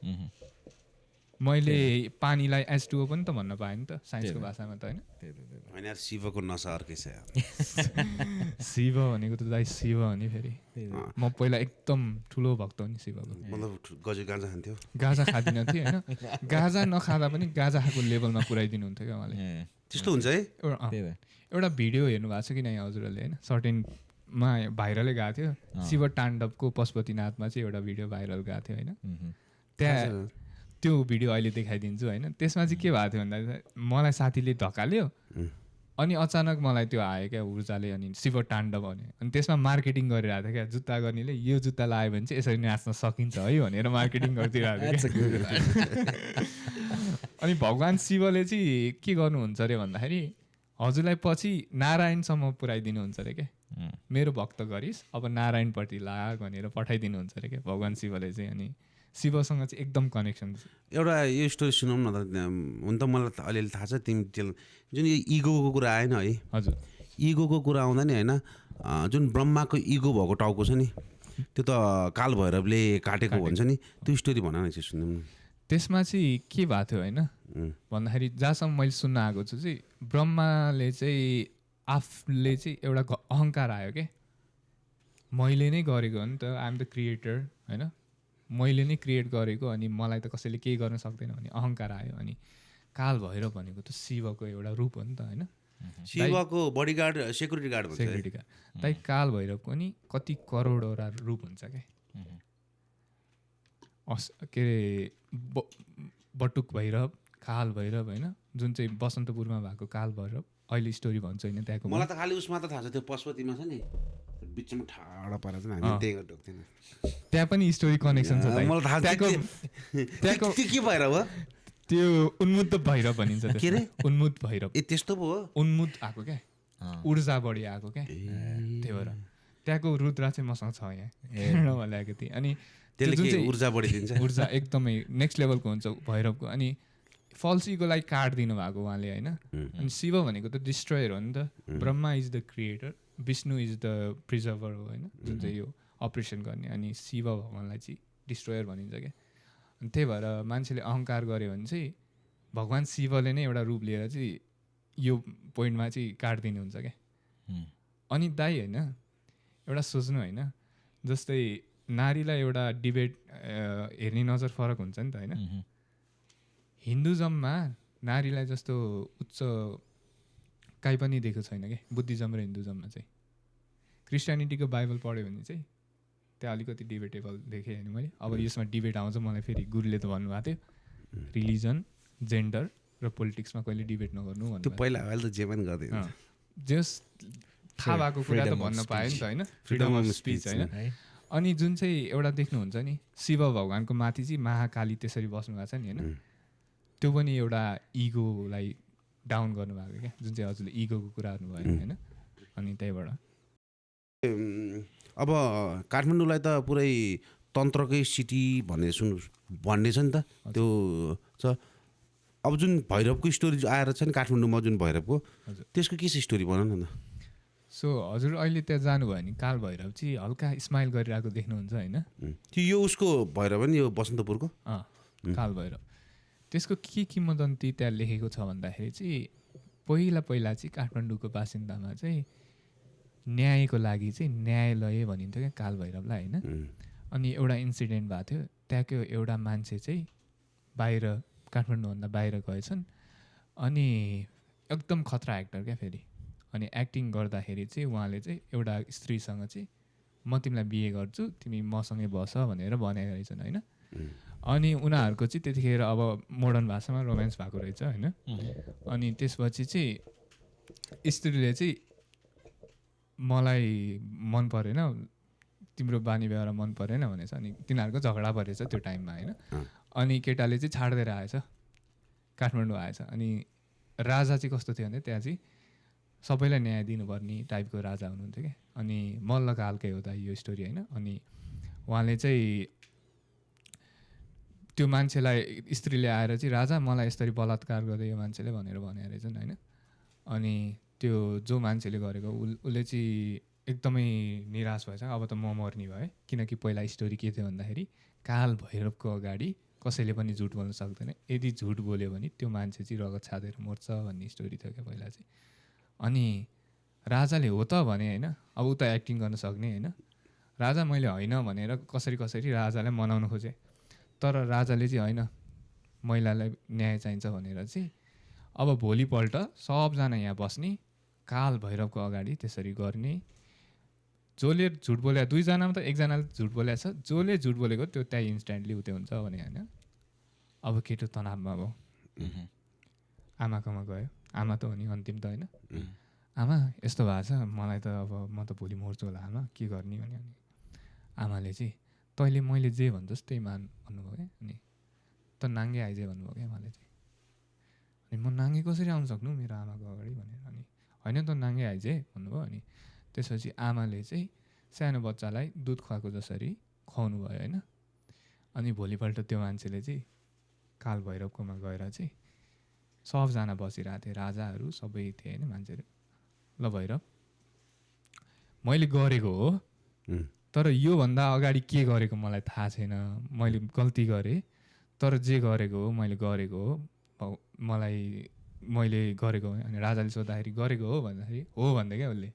मैले पानीलाई H2O पनि त भन्न पाएँ नि त साइन्सको भाषामा त होइन यार शिवको नसा अर्कै छ शिव भनेको त दाइ शिव हो नि फेरि म पहिला एकदम ठुलो भक्त हो नि शिवको मतलब गाँजा खान्थ्यो गाँजा खाँदिनँ थिएँ होइन गाँजा नखाँदा पनि गाँजा खाएको लेभलमा पुऱ्याइदिनु हुन्थ्यो क्या उहाँले त्यस्तो हुन्छ है एउटा भिडियो हेर्नु भएको छ कि नै हजुरहरूले होइन सर्टेनमा भाइरलै गएको थियो शिव ताण्डवको पशुपतिनाथमा चाहिँ एउटा भिडियो भाइरल गएको थियो होइन त्यहाँ त्यो भिडियो अहिले देखाइदिन्छु होइन त्यसमा चाहिँ के भएको थियो भन्दा मलाई साथीले धकाल्यो अनि अचानक मलाई त्यो आयो क्या ऊर्जाले अनि शिव ताण्डव भन्यो अनि त्यसमा मार्केटिङ गरिरहेको थियो क्या जुत्ता गर्नेले यो जुत्ता लगायो भने चाहिँ यसरी नाच्न सकिन्छ है भनेर मार्केटिङ गरिदिरहेको थियो अनि भगवान् शिवले चाहिँ के गर्नुहुन्छ अरे भन्दाखेरि हजुरलाई पछि नारायणसम्म पुऱ्याइदिनुहुन्छ अरे क्या मेरो भक्त गरिस् अब नारायणपट्टि लाग भनेर पठाइदिनुहुन्छ अरे क्या भगवान् शिवले चाहिँ अनि शिवसँग चाहिँ एकदम कनेक्सन एउटा यो स्टोरी सुनौँ न त हुन त मलाई अलिअलि थाहा छ तिमी जुन यो इगोको कुरा आएन है हजुर इगोको कुरा आउँदा नि होइन जुन ब्रह्माको इगो भएको टाउको छ नि त्यो त काल भैरवले काटेको भन्छ नि त्यो स्टोरी भन न चाहिँ सुनौँ न त्यसमा चाहिँ के भएको थियो होइन भन्दाखेरि जहाँसम्म मैले सुन्न आएको छु चाहिँ ब्रह्माले चाहिँ आफूले चाहिँ एउटा अहङ्कार आयो क्या मैले नै गरेको हो नि त आइ एम द क्रिएटर होइन मैले नै क्रिएट गरेको अनि मलाई त कसैले केही गर्न सक्दैन भने अहङ्कार आयो अनि काल भैरव भनेको त शिवको एउटा रूप हो नि त होइन शिवको बडीगार्ड सेक्युरिटी गार्ड ताइ काल भैरवको नि कति करोडवटा रूप हुन्छ क्या के अरे बटुक भैरव काल भैरव होइन जुन चाहिँ बसन्तपुरमा भएको काल भैरव अहिले स्टोरी भन्छु होइन त्यहाँको मलाई त खालि उसमा त थाहा छ त्यो पशुपतिमा छ नि बिचमा ठाडा पारेर चाहिँ हामी त्यही ढोक्थ्यौँ त्यहाँ पनि स्टोरी कनेक्सन छ मलाई थाहा त्यहाँको के भैरव हो त्यो उन्मुद्ध भैरव भनिन्छ के अरे उन्मुद्ध भैरव ए त्यस्तो पो हो उन्मुद्ध आएको क्या ऊर्जा बढी आएको क्या त्यही भएर त्यहाँको रुद्रा चाहिँ मसँग छ यहाँ ल्याएको थिएँ अनि त्यसले ऊर्जा बढिदिन्छ ऊर्जा एकदमै नेक्स्ट लेभलको हुन्छ भैरवको अनि फल्सीको लागि कार्ड दिनुभएको उहाँले होइन अनि शिव भनेको त डिस्ट्रोयर हो नि त Brahma is the creator Vishnu is the preserver हो होइन जुन चाहिँ यो अपरेसन गर्ने अनि शिव भगवान्लाई चाहिँ डिस्ट्रोयर भनिन्छ क्या अनि त्यही भएर मान्छेले अहङ्कार गर्यो भने चाहिँ भगवान् शिवले नै एउटा रूप लिएर चाहिँ यो पोइन्टमा चाहिँ कार्ड दिनुहुन्छ क्या अनि दाइ होइन एउटा सोच्नु होइन जस्तै नारीलाई एउटा डिबेट हेर्ने नजर फरक हुन्छ नि त होइन हिन्दुजममा नारीलाई जस्तो उच्च काहीँ पनि दिएको छैन क्या बुद्धिज्म र हिन्दुजममा चाहिँ क्रिस्टियानिटीको बाइबल पढ्यो भने चाहिँ त्यहाँ अलिकति डिबेटेबल देखेँ होइन मैले अब यसमा डिबेट आउँछ मलाई फेरि गुरुले त भन्नुभएको थियो रिलिजन जेन्डर र पोलिटिक्समा कहिले डिबेट नगर्नु भन्नु पहिला अहिले त जे पनि गर्दै जस थाहा भएको कुरा त भन्न पायो नि त होइन, फ्रिडम अफ स्पिच होइन। अनि जुन चाहिँ एउटा देख्नुहुन्छ नि शिव भगवान्को माथि चाहिँ महाकाली त्यसरी बस्नु भएको छ नि होइन, त्यो पनि एउटा इगोलाई डाउन गर्नुभएको क्या, जुन चाहिँ हजुरले इगोको कुरा गर्नुभयो होइन। अनि त्यहीबाट अब काठमाडौँलाई त पुरै तन्त्रकै सिटी भन्ने भन्ने छ नि त, त्यो छ। अब जुन भैरवको स्टोरी आएर छ नि काठमाडौँमा, जुन भैरवको त्यसको के छ स्टोरी भन न त। सो हजुर अहिले त्यहाँ जानुभयो भने काल भैरव चाहिँ हल्का स्माइल गरिरहेको देख्नुहुन्छ होइन। त्यो यो उसको भैरव नि, यो बसन्तपुरको काल भैरव। त्यसको के किंवदन्ती त्यहाँ लेखेको छ भन्दाखेरि चाहिँ पहिला चाहिँ काठमाडौँको बासिन्दामा चाहिँ न्यायको लागि चाहिँ न्यायालय भनिन्थ्यो क्या काल भैरवलाई होइन। अनि एउटा इन्सिडेन्ट भएको थियो, त्यहाँको एउटा मान्छे चाहिँ बाहिर काठमाडौँभन्दा बाहिर गएछन्, अनि एकदम खतरा एक्टर क्या फेरि। अनि एक्टिङ गर्दाखेरि चाहिँ उहाँले चाहिँ एउटा स्त्रीसँग चाहिँ म तिमीलाई बिहे गर्छु, तिमी मसँगै बस भनेर भनेको रहेछन् होइन। अनि उनीहरूको चाहिँ त्यतिखेर अब मोडर्न भाषामा रोमान्स भएको रहेछ होइन। अनि त्यसपछि चाहिँ स्त्रीले चाहिँ मलाई मन परेन, तिम्रो बानी व्यवहार मन परेन भनेछ। अनि तिनीहरूको झगडा परेछ त्यो टाइममा होइन। अनि केटाले चाहिँ छाडिदिएर आएछ, काठमाडौँ आएछ। अनि राजा चाहिँ कस्तो थियो भने त्यहाँ चाहिँ सबैलाई न्याय दिनुपर्ने टाइपको राजा हुनुहुन्थ्यो क्या। अनि मल्लकालकै हो त यो स्टोरी होइन। अनि उहाँले चाहिँ त्यो मान्छेलाई, स्त्रीले आएर चाहिँ राजा मलाई यसरी बलात्कार गर्दै यो मान्छेले भनेर भने रहेछन् होइन। अनि त्यो जो मान्छेले गरेको उसले चाहिँ एकदमै निराश भएछ, अब त म मर्ने भएँ। किनकि पहिला स्टोरी के थियो भन्दाखेरि काल भैरवको अगाडि कसैले पनि झुट बोल्न सक्दैन, यदि झुट बोल्यो भने त्यो मान्छे चाहिँ रगत छादेर मर्छ भन्ने स्टोरी थियो क्या पहिला चाहिँ। अनि राजाले हो त भने होइन, अब ऊ त एक्टिङ गर्न सक्ने होइन। राजा मैले होइन भनेर कसरी राजालाई मनाउन खोजेँ, तर राजाले चाहिँ होइन महिलालाई न्याय चाहिन्छ भनेर चाहिँ अब भोलिपल्ट सबजना यहाँ बस्ने, काल भैरवको अगाडि त्यसरी गर्ने। जसले झुट बोले, दुईजनामा त एकजनाले झुट बोलेको छ, जसले झुट बोलेको त्यो त्यहाँ इन्स्ट्यान्टली उतै हुन्छ भने होइन। अब केटो तनावमा भयो, आमाकोमा गयो। आमा त हो नि अन्तिम त होइन। आमा यस्तो भएको छ, मलाई त अब म त भोलि मर्छु होला आमा, के गर्ने भने। अनि आमाले चाहिँ तैँले मैले जे भन्छस् त्यही मान भन्नुभयो क्या। अनि त नाङ्गे आइज भन्नुभयो क्या उहाँले चाहिँ। अनि म नाङ्गे कसरी आउनु सक्नु मेरो आमाको अगाडि भनेर। अनि होइन त नाङ्गे आइज भन्नुभयो। अनि त्यसपछि आमाले चाहिँ सानो बच्चालाई दुध खुवाएको जसरी खुवाउनु भयो होइन। अनि भोलिपल्ट त्यो मान्छेले चाहिँ काल भैरवकोमा गएर चाहिँ सबजना बसिरहेको थिए, राजाहरू सबै थिए होइन मान्छेहरू। ल भैरव मैले गरेको हो, तर योभन्दा अगाडि के गरेको मलाई थाहा छैन, मैले गल्ती गरेँ, तर जे गरेको हो मैले गरेको हो, मैले गरेको हो। अनि राजाले सोद्धाखेरि गरेको हो भन्दाखेरि हो भन्दै क्या उसले।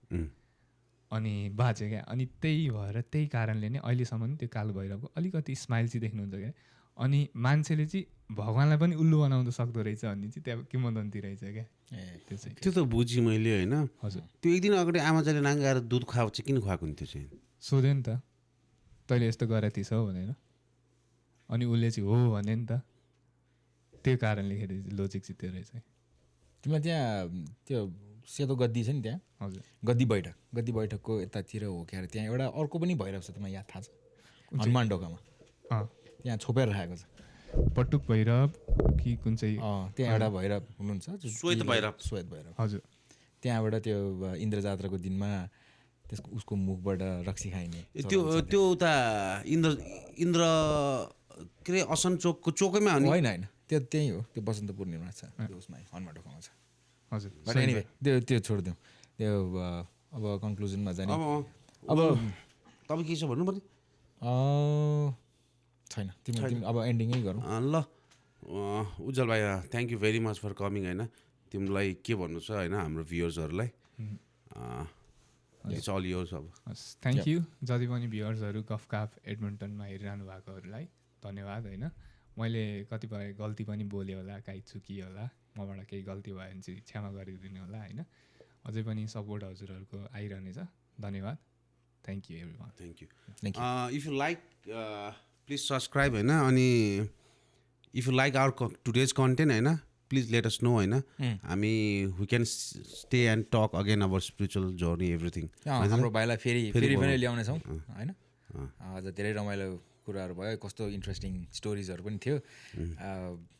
अनि बाँचे क्या। अनि त्यही भएर त्यही कारणले नै अहिलेसम्म त्यो काल भैरवको अलिकति स्माइल चाहिँ देख्नुहुन्छ क्या। अनि मान्छेले चाहिँ भगवान्लाई पनि उल्लु बनाउनु सक्दो रहेछ भन्ने चाहिँ त्यहाँ किंवदन्ती रहेछ क्या। त्यो चाहिँ त्यो त बुझेँ मैले होइन। हजुर त्यो एक दिन अगाडि आमाले नाङ्गा आएर दुध खुवाएको चाहिँ किन खुवाएको नि त्यो चाहिँ? सोध्यो नि त तैँले यस्तो गरेको थिएछौ भनेर। अनि उसले चाहिँ हो भने नि त, त्यो कारणले लोजिक चाहिँ त्यो रहेछ। तिमीलाई त्यहाँ त्यो सेतो गद्दी छ नि त्यहाँ, हजुर गद्दी बैठकको यतातिर हो क्या। त्यहाँ एउटा अर्को पनि भैरव छ, तिमीलाई याद थाहा छ? हनुमान ढोकामा त्यहाँ छोपेर राखेको छ। पटुक भैरव कि कुन चाहिँ त्यहाँ एउटा भैरव हुनुहुन्छ, श्वेत भैरव। हजुर त्यहाँबाट त्यो इन्द्रजात्राको दिनमा त्यसको उसको मुखबाट रक्सी खाइने त्यो उता इन्द्र के अरे असन चोकको चोकैमा हो नि? होइन त्यो त्यही हो, त्यो बसन्तपुर निर्माण छ, त्यो उसमा हनुमान ढोकामा छ। हजुर बट एनिवे त्यो छोडिदिउँ। त्यो अब कन्क्लुजनमा जाने। अब तपाईँ के छ भन्नु पर्ने? छैन, तिमी अब एन्डिङै गरौँ ल। उज्जवल भाइ thank you very much for coming होइन। तिमीलाई के भन्नु छ होइन हाम्रो भ्युवर्सहरूलाई? It's all yours. अब थ्याङ्क यू जति पनि भ्युवर्सहरू गफकाफ एडमन्टनमा हेरिरहनु भएकोहरूलाई धन्यवाद होइन। मैले कतिपय गल्ती पनि बोलेँ होला, काहीँ चुकियो होला, मबाट केही गल्ती भयो भने चाहिँ क्षमा गरिदिनु होला होइन। अझै पनि सपोर्ट हजुरहरूको आइरहनेछ। धन्यवाद। Thank you everyone. Thank you. If you like please subscribe होइन। अनि if you like our today's content होइन, प्लिज लेट अस नो होइन हामी we can stay and talk again about spiritual journey everything हाम्रो भाइलाई फेरि पनि ल्याउनेछौँ होइन अझ धेरै रमाइलो कुराहरू भयो कस्तो इन्ट्रेस्टिङ स्टोरिजहरू पनि थियो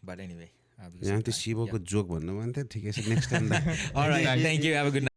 बट एनिवे यहाँ त्यो शिवको जोक भन्नु मन थियो ठिकै छ next time thank you have a good